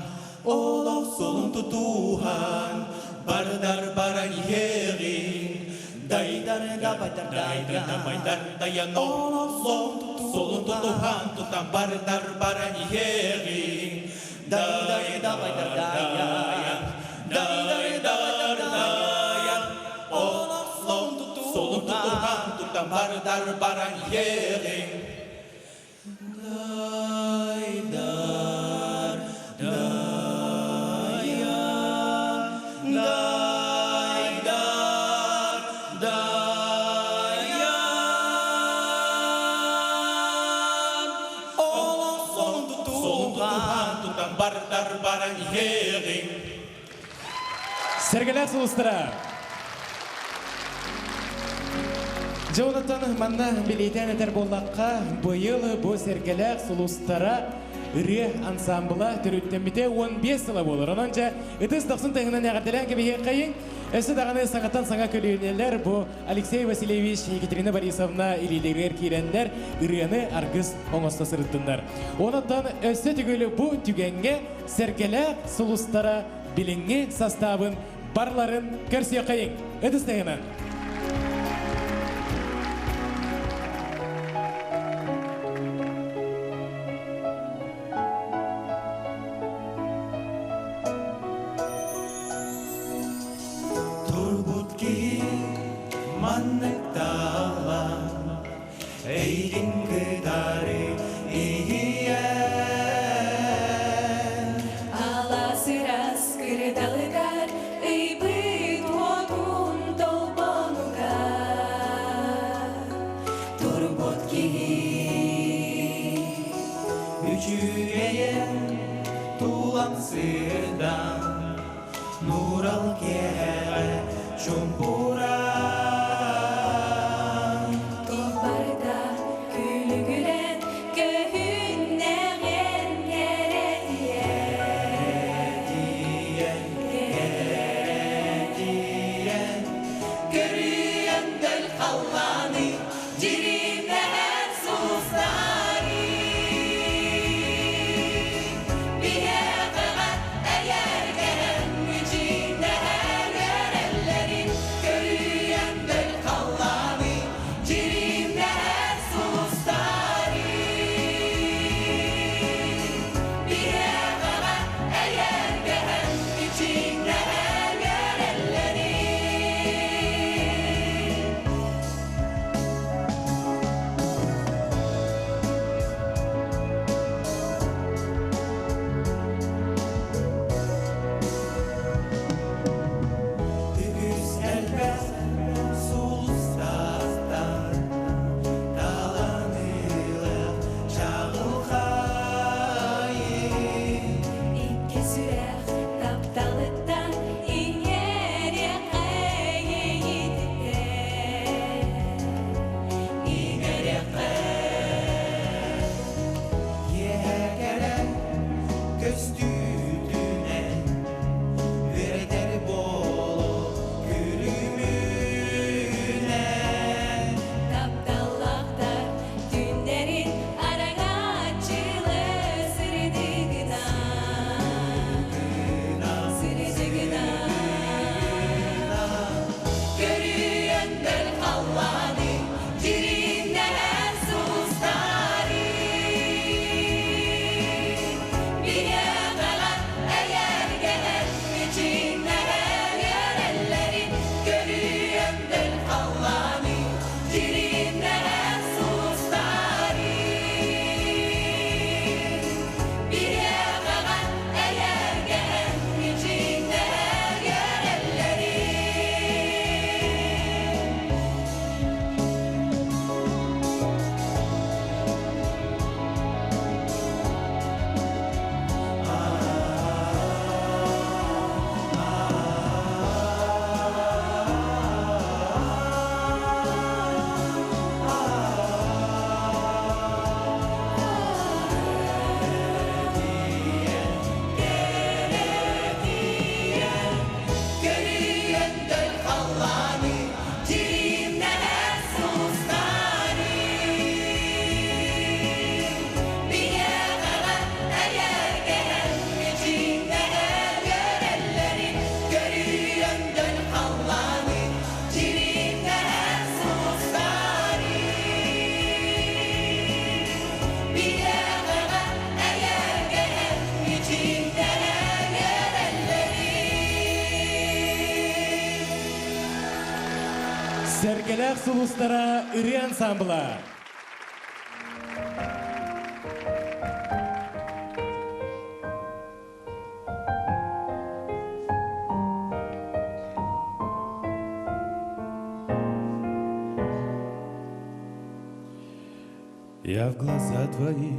олох суолун тутуһан, бардар баран иһэҕиҥ. Дайдар да байдар дайан, байдар дайан, олох суолун тутуһан, тутан бардар баран иһэҕиҥ. Дайдар да байдар дайан, дайдар да байдар дайан, олох суолун тутуһан, тутан бардар баран иһэҕиҥ. Дайдар, дайан, дайдар, дайан. Олох солун тутан бардар баран иһэҕиҥ. Сэргэлээх сулустара! Дьэ онтон манна билиитэн этэр буоллахха, быйыл бу сэргэлээх сулустара ырыа ансамбла төрүттэммитэ 15 сыла буолар. Онон дьэ ытыс дохсун тыһынан эҕэрдэлээн кэбиһиэххэйиҥ. Өссө даҕаны саҥаттан саҥа көлүөнэлэр бу Алексей Васильевич, Екатерина Борисовна илиилэригэр киирэннэр ырыаны аргыс оҥосто сырыттыннар. Онон өссө түгүлү бу түгэҥҥэ сэргэлээх сулустара билиҥҥи састаабын барларын көрсүөххэйиҥ. Ытыс тыһынан. Турбут киһи маннык таалан, эйигин Эйигин кытары иһийэн Алаас ыраас кырдалыгар ыйбыт уотун толбонугар турбут киһи. Үчүгэйэ тулам сырдан Нурал киэһэҕэ чуҥкуран Туох барыта күлүгүрэн көһүннэҕин кэрэтиэн. Кэрэтиэн, кэрэтиэн Көрүйэн дөл халлааны Дьиримнэһэр сулустары биһиэхэҕэ эйэргэһэн мичиҥнэһэр эрэллэри көрүйэн дөл халлааны дьиримнэһэр сулустары биһиэхэҕэ эйэргэһэн мичиҥнэһэр эрэллэри. Үгүс элбэх сулустартан таланыылаах чаҕылхай Икки сүрэх тапталыттан иҥэриэххэ иэйиититтэн иҥэриэххэ Киэһэ кэлэн көстүүтүнэн үөрэтэр буолуо күлүмүнэн Тапталлаахтар түүннэрин араҥаччылыы сырдыгынан сырдыгынан Көрүйэн бэл халлааны дьиримнэһэр сулустары биһиэхэҕэ эйэргэһэр мичиҥнэһэр эрэллэри көрүйэн бэл халлааны дьиримнэһэр сулустары биһиэхэҕэ эйэргэһэр мичиҥнэһэр эрэллэри. Көрүйэн дөл халлааны Дьиримнэһэр сулустары биһиэхэҕэ эйэргэһэр мичиҥнэһэр эрэллэри Көрүйэн дөл халлааны дьиримнэһэр сулустары биһиэхэҕэ эйэргэһэр мичиҥнэһэр эрэллэри. Сэргэлээх сулустара ырыа ансамбла. Я в глаза твои,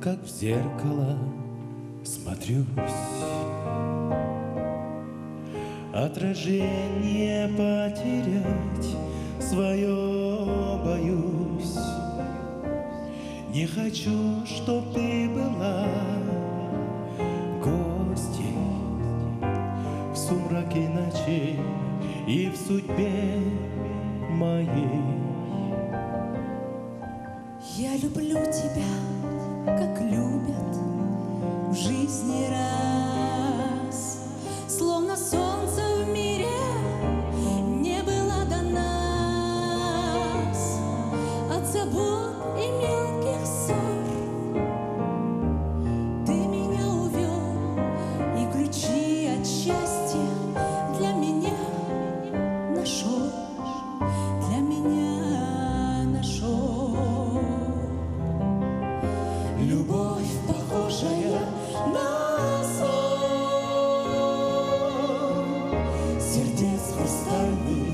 как в зеркало, смотрюсь. Отражение потерять свое боюсь. Не хочу, чтоб ты была гостьей в сумраке ночей и в судьбе моей. Я люблю тебя, как любят в жизни раз, Словно солнце в мире не было до нас. От забот и мелких ссор ты меня увел, и ключи от счастья для меня нашел, для меня нашел. Любовь, похожая на сон, Сердец хрустальный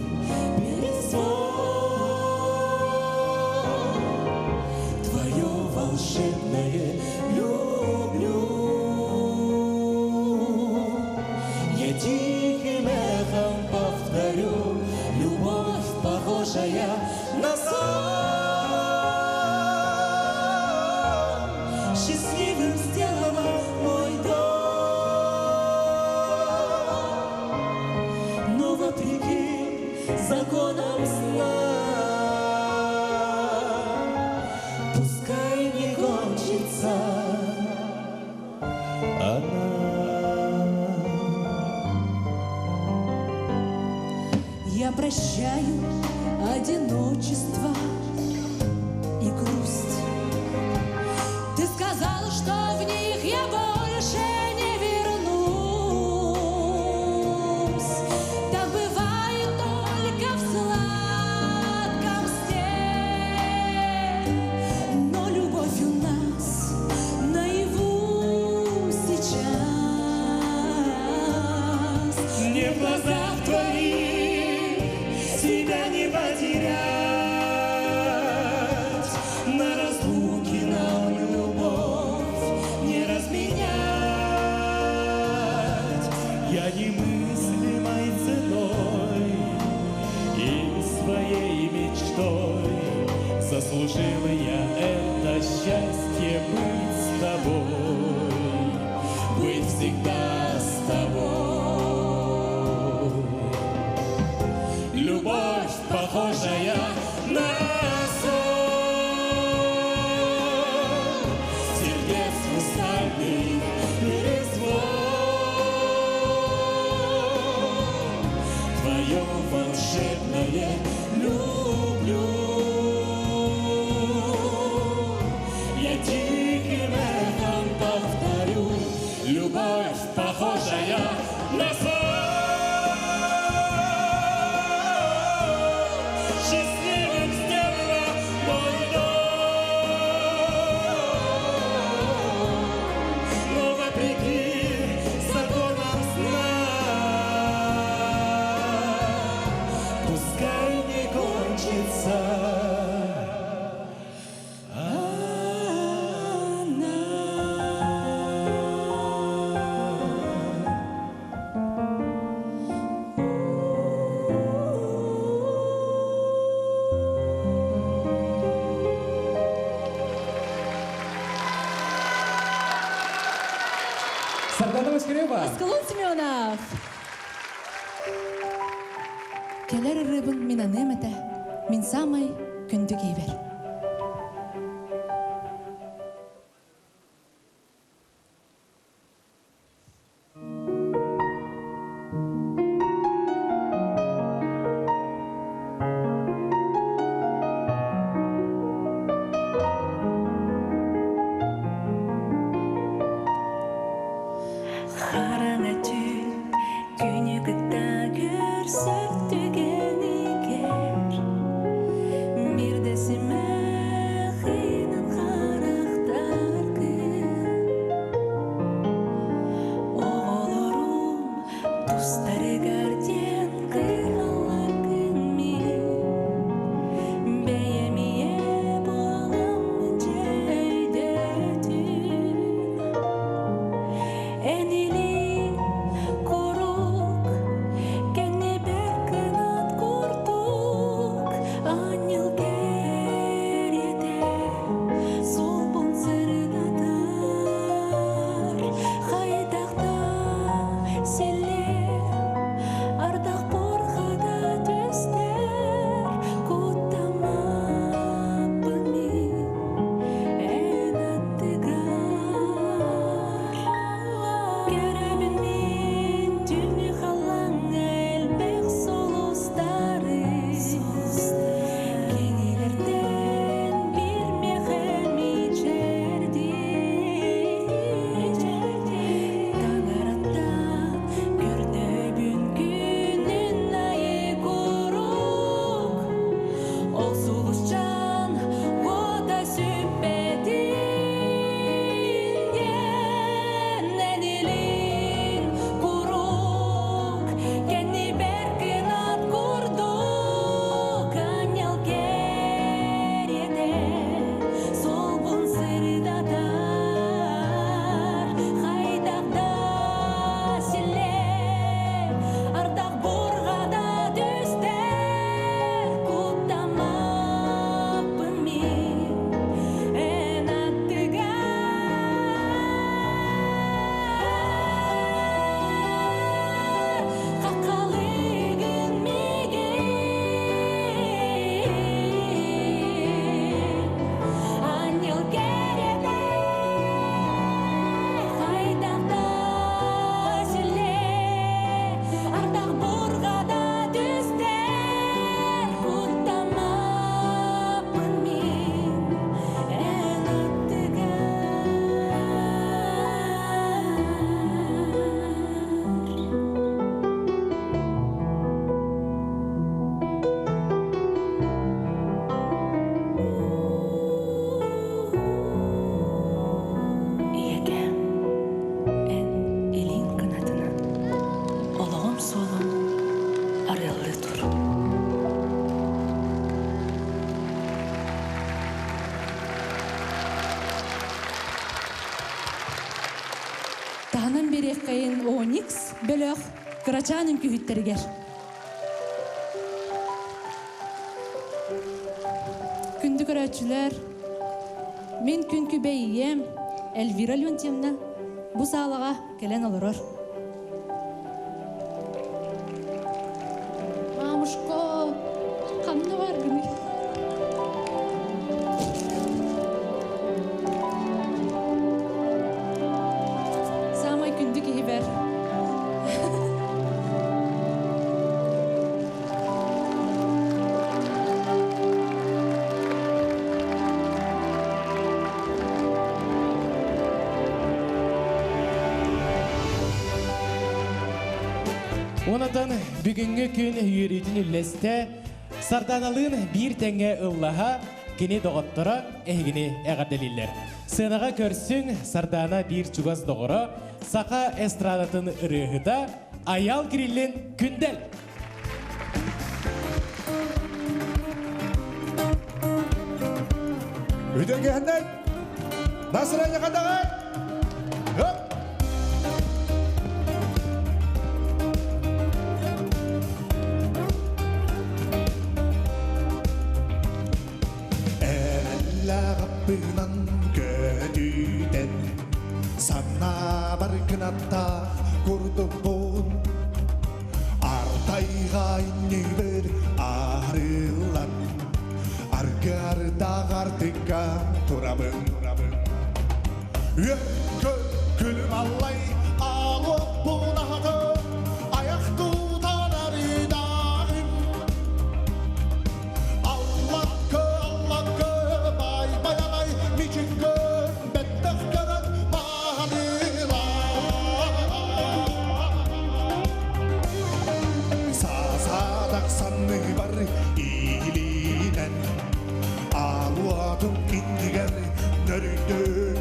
перезвон. Твое волшебное люблю. Я тихим эхом повторю, Любовь, похожая на сон, Счастливым сделала мой дом. Но вопреки законам сна, Пускай не кончится она. Я прощаю одиночество и грусть. Ты сказал, что в них я больше не вернусь. Так бывает только в сладком сне. Но любовь у нас наяву сейчас. Мне в глазах твоих себя не потерять. На разлуке нам любовь не разменять. Я немыслимой ценой и своей мечтой заслужил я это счастье быть с тобой, быть всегда с тобой. Любовь, похожая на сон, сердец хрустальный перезвон. Твое волшебное люблю. Я тихим эхом повторю, любовь, похожая на сон, счастливым сделала мой дом. Но вопреки законам сна, пускай не кончится она. Сардана Москарева. Аскалон Семенов. Кэлэр ырыабын мин аныам этэ, мин саамай күндү киһибэр. Хараҥа түүн күнү кытта көрсөр түгэнигэр Биирдэ симэ биэриэххэйин Оникс бөлөх кырачаан үҥкүүһүттэригэр. Күндү көрөөччүлэр, мин күн күбэй ийэм Эльвира Леонтьевна бу саалаҕа кэлэн олорор. Мамушка, ханна баргыный? Самай күндү киһибэр. Онатан бүгүҥҥү күн үөрүүтүн үллэстэ, Сарданалыын биир тэҥҥэ ыллаһа, кини доҕотторо эһигини эҕэрдэлииллэр. Сыанаҕа көрсүҥ Сардана биир чугас доҕоро, саха эстрадатын ырыаһыта Айаал Кириллин Күндэл. Үтүгүһүнэн Насрани хадаҕай! Хөп! Эрэллээх көтүтэн санаабар кынаттаах курдукпун Артайга иннибэр арыллан аргыардаах артыкка турабын Үөккө күлүм аллай аалуоппун аһатым аяқ тутан арыдағым Аллакка аллакка бай баянай мичиккө бэттэх көрөн Саасаадах санныбар иилинэн Аалуатым иннигэр нөрүйдүм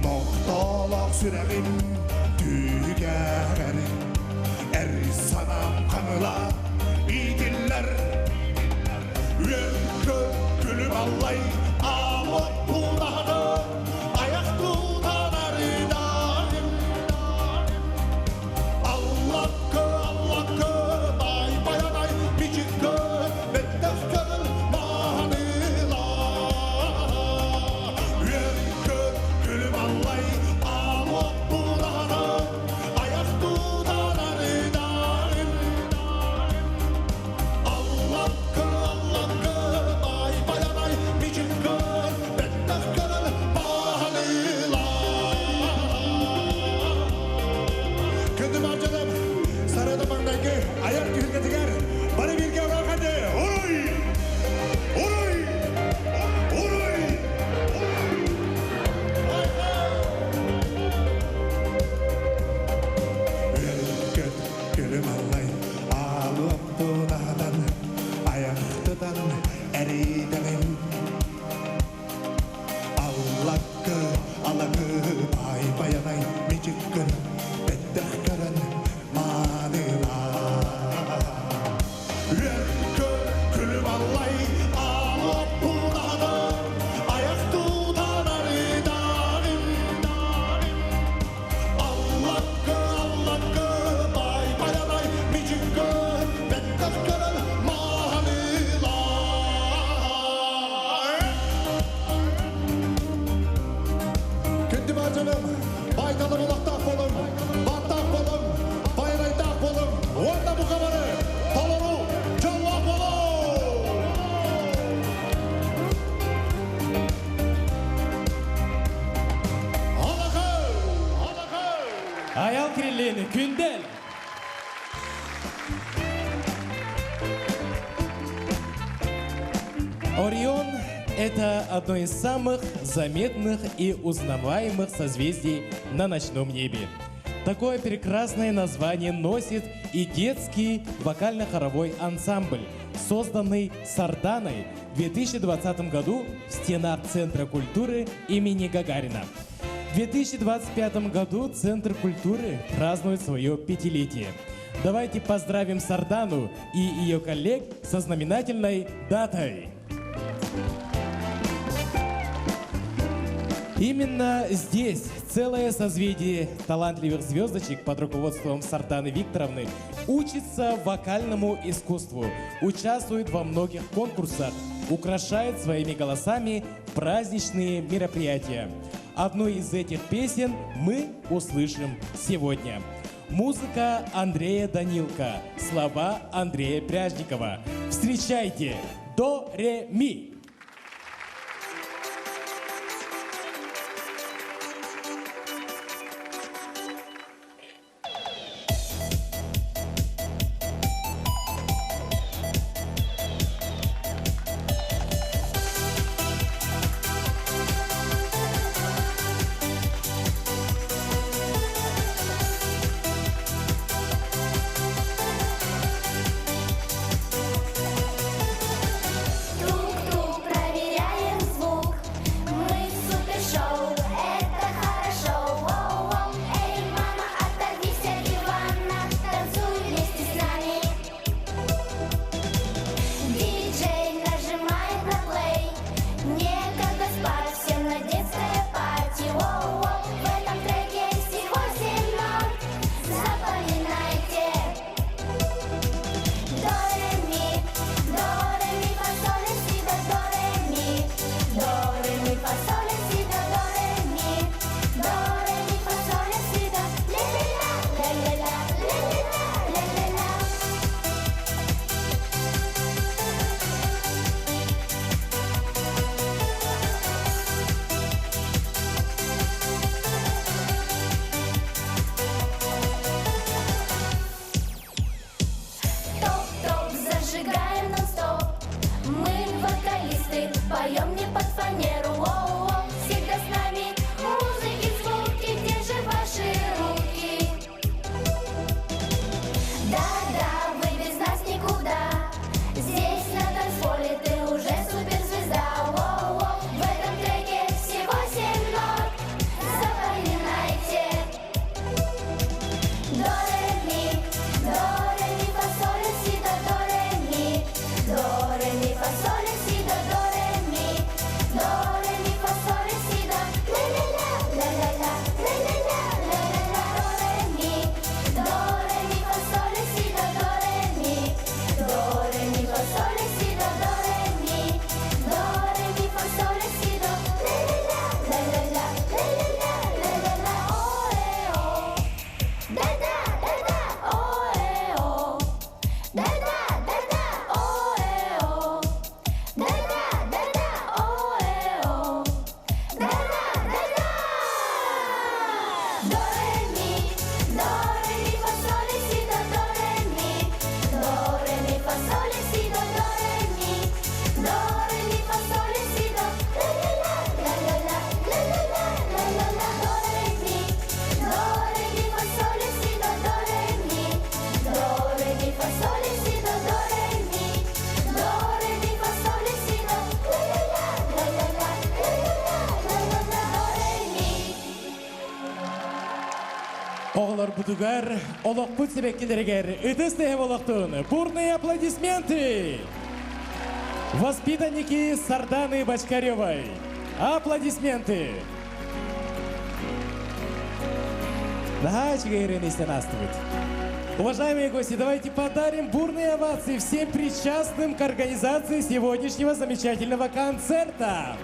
Нохтоолоох сүрэҕим түгэр Эр санаам хаҥыла иитиллэр Үөккө күлүм аллай аалуот буунаһаны Аяқ тутанарыдайым Аллакка, аллакка, бай баянай, бичиккэ, бэттэх көҥүл маанылаа. Үөккө күлүм аллай, аалуот буунаһаны Аяқ тутанарыдайым Аллакка, аллакка, бай баянай, бичиккэ, бэттэх көҥүл маанылаа. Күндү мардьаным, сарада маҥнайгы айар түһүлгэтигэр бары бииргэ ураахады! Уруй! Уруй! Уруй! Үөлкөт күлүм аллай аалуом тунаһынан аяхтытан эрийдэҕим Аллакы, алакы, бай баянай мичиккин бэттэх көрөн маанылаа. Үөккө күлүм аллай аалоппунаһаны аяқ тутанарыдарым. Аллакы, аллакы, бай баянай мичиккин бэттэх көрөн маанылаа. Күндү баажаным, байталым олохтоох болуҥ, баттаах болуҥ, байрайдаах болуҥ, уонна бука бары толору дьоллоох болуҥ! Айаал Кириллин, Күндэл! Орион – это одно из самых заметных и узнаваемых созвездий на ночном небе. Такое прекрасное название носит и детский вокально-хоровой ансамбль, созданный Сарданой в 2020 году в стенах Центра культуры имени Гагарина. В 2025 году Центр культуры празднует свое пятилетие. Давайте поздравим Сардану и ее коллег со знаменательной датой. Именно здесь целое созвездие талантливых звездочек под руководством Сарданы Викторовны учится вокальному искусству, участвует во многих конкурсах, украшает своими голосами праздничные мероприятия. Одну из этих песен мы услышим сегодня. Музыка Андрея Данилко, слова Андрея Пряжникова. Встречайте! До, ре, ми! Тук-тук, проверяем звук. Мы в супершоу, это хорошо. Воу-воу. Эй, мама, оторвись от дивана, танцуй вместе с нами. Диджей нажимает на плей. Некогда спать, всем на детское party. Воу-воу. В этом треке всего семь нот. Запоминайте. До, ре, ми, до, ре, ми, фа, соль, ля, си, до, до, ре, ми. До, ре, ми, фа, соль, ля, си, до, до, ре, ми. До, ре, ми, фа, соль, ля, си, до, ля, ля, ля, ля, ля, ля, ля, ля, ля, ля, ля. Топ-топ, зажигаем нон-стоп. Мы вокалисты, поем не под фанеру. Воу-воу, всегда с нами музыки, звуки, где же ваши руки? Да-да, вы без нас никуда. Здесь на танцполе ты уже суперзвезда. Воу-воу, в этом треке всего семь нот. Запоминайте. До, ре, ми, до, ре, ми, фа, соль, ля, си, до, до, ре, ми. До, ре, ми, фа, соль, ля, си, до, до, ре, ми. До, ре, ми, фа, соль, ля, си, до, ля, ля, ля, ля, ля, ля, ля, ля, ля, ля, ля, ля, до, ре, ми. До, ре, ми, фа, соль, ля, си, до, до, ре, ми. До, ре, ми, фа, соль, ля, си, до, до, ре, ми. До, ре, ми, фа, соль, ля, си, до, ля, ля, ля, ля, ля, ля, ля, ля, ля, ля, ля, о, е, о. Да-да, да-да, о-э-о. Да-да, да-да, о-э-о. Да-да, да-да, о-э-о. Да-да, да-да. До, ре, ми, до, ре, ми, фа, соль, ля, си, до, до, ре, ми. До, ре, ми, фа, соль, ля, си, до, до, ре, ми. До, ре, ми, фа, соль, ля, си, до, ля, ля, ля, ля, ля, ля, ля, ля, ля, ля, ля, до, ре, ми. До, ре, ми, фа, соль, ля, си, до, до, ре, ми. До, ре, ми, фа, соль, ля, си, до, до, ре, ми. До, ре, ми, фа, соль, ля, си, до, ля, ля, ля, ля, ля, ля, ля, ля, ля, ля, до, ре, ми. Оҕолорбутугар олохпут сибэккилэригэр ытыс тыаһа буолуохтун. Бурные аплодисменты! Воспитанники Сарданы Бочкаревой. Аплодисменты! Наһаа үчүгэй Уважаемые гости, давайте подарим бурные овации всем причастным к организации сегодняшнего замечательного концерта.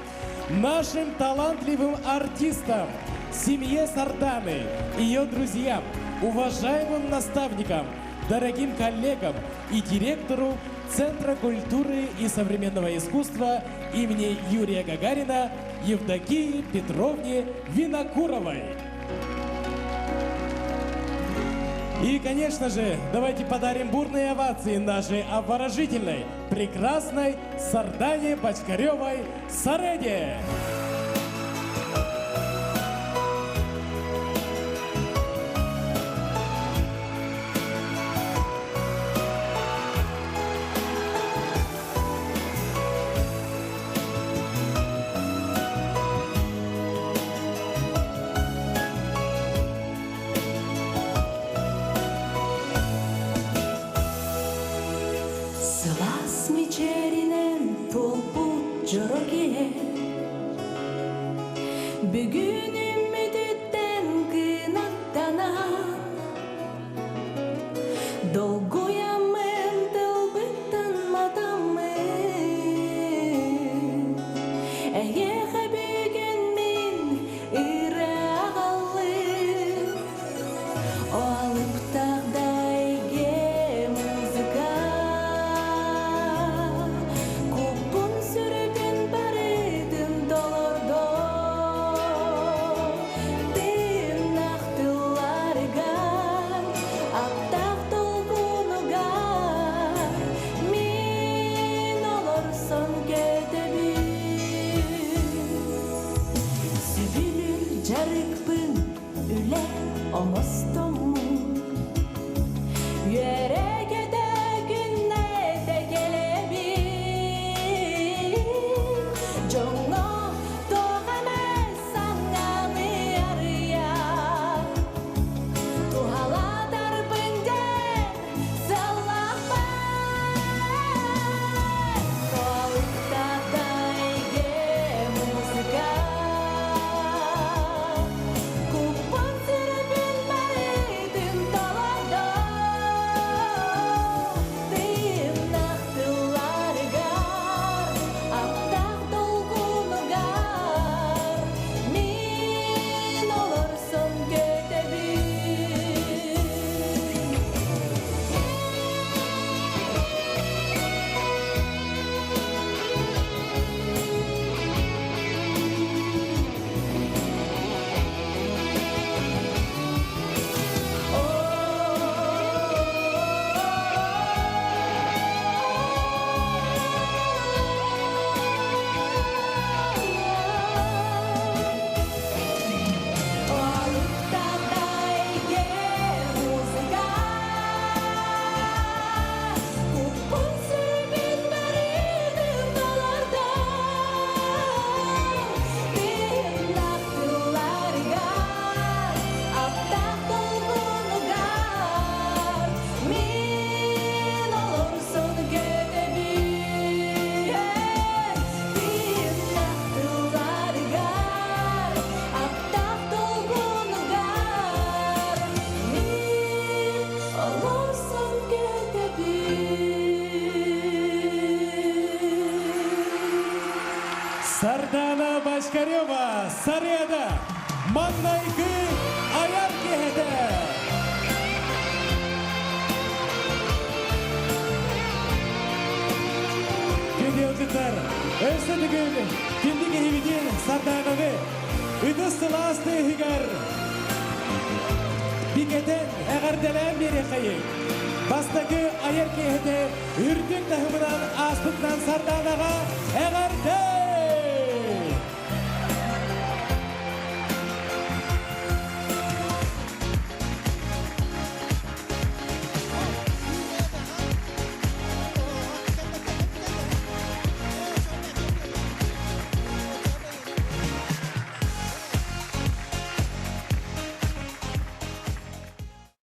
Нашим талантливым артистам, семье Сарданы, ее друзьям, уважаемым наставникам, дорогим коллегам и директору Центра культуры и современного искусства имени Юрия Гагарина Евдокии Петровне Винокуровой. И, конечно же, давайте подарим бурные овации нашей обворожительной, прекрасной Сардане Бочкаревой Сареде. Сылаас мичээринэн туолбут дьоро киэһэ. Бүгүн үмүтүттэн кынаттанан Долгуйаммын тылбыттан матаммын Эйиэхэ бүгүн мин ырыа аҕаллым Алыптаах да эйгэ музыка Куппун сүрүбүн барытын толордо Тыыннаах тылларыгар, аптаах толкунугар Мин олорсон көтөбүн Сөбүлүүр дьарыкпын үлэ оҥостоммун Үөрэ-көтө күннэтэ кэлэбин Дьоҥҥо туох эмэ саҥаны арыйар Туһалаатарбын диэн сыаллаахпын Туалыктаах эйгэ музыка Куппун сүрүбүн барытын толордо Тыыннаах тылларыгар, аптаах долгунугар Мин олорсон көтөбүн. Мин олорсон көтөбүн Тыыннаах тылларыгар, аптаах долгунугар Мин олорсон көтөбүн Сардана Башкарева, Сарыада, Маннайгы айар киһитэ! Күндү өссө бүгүн күндү киһибитин Сардананы ытыс сылаас тыаһыгар бигэтэн эҕэрдэлээн биэриэххэйиҥ. Бастакы айар киэһэтэ үрдүк таһымынан ааспытынан Сарданаҕа эҕэрдэ!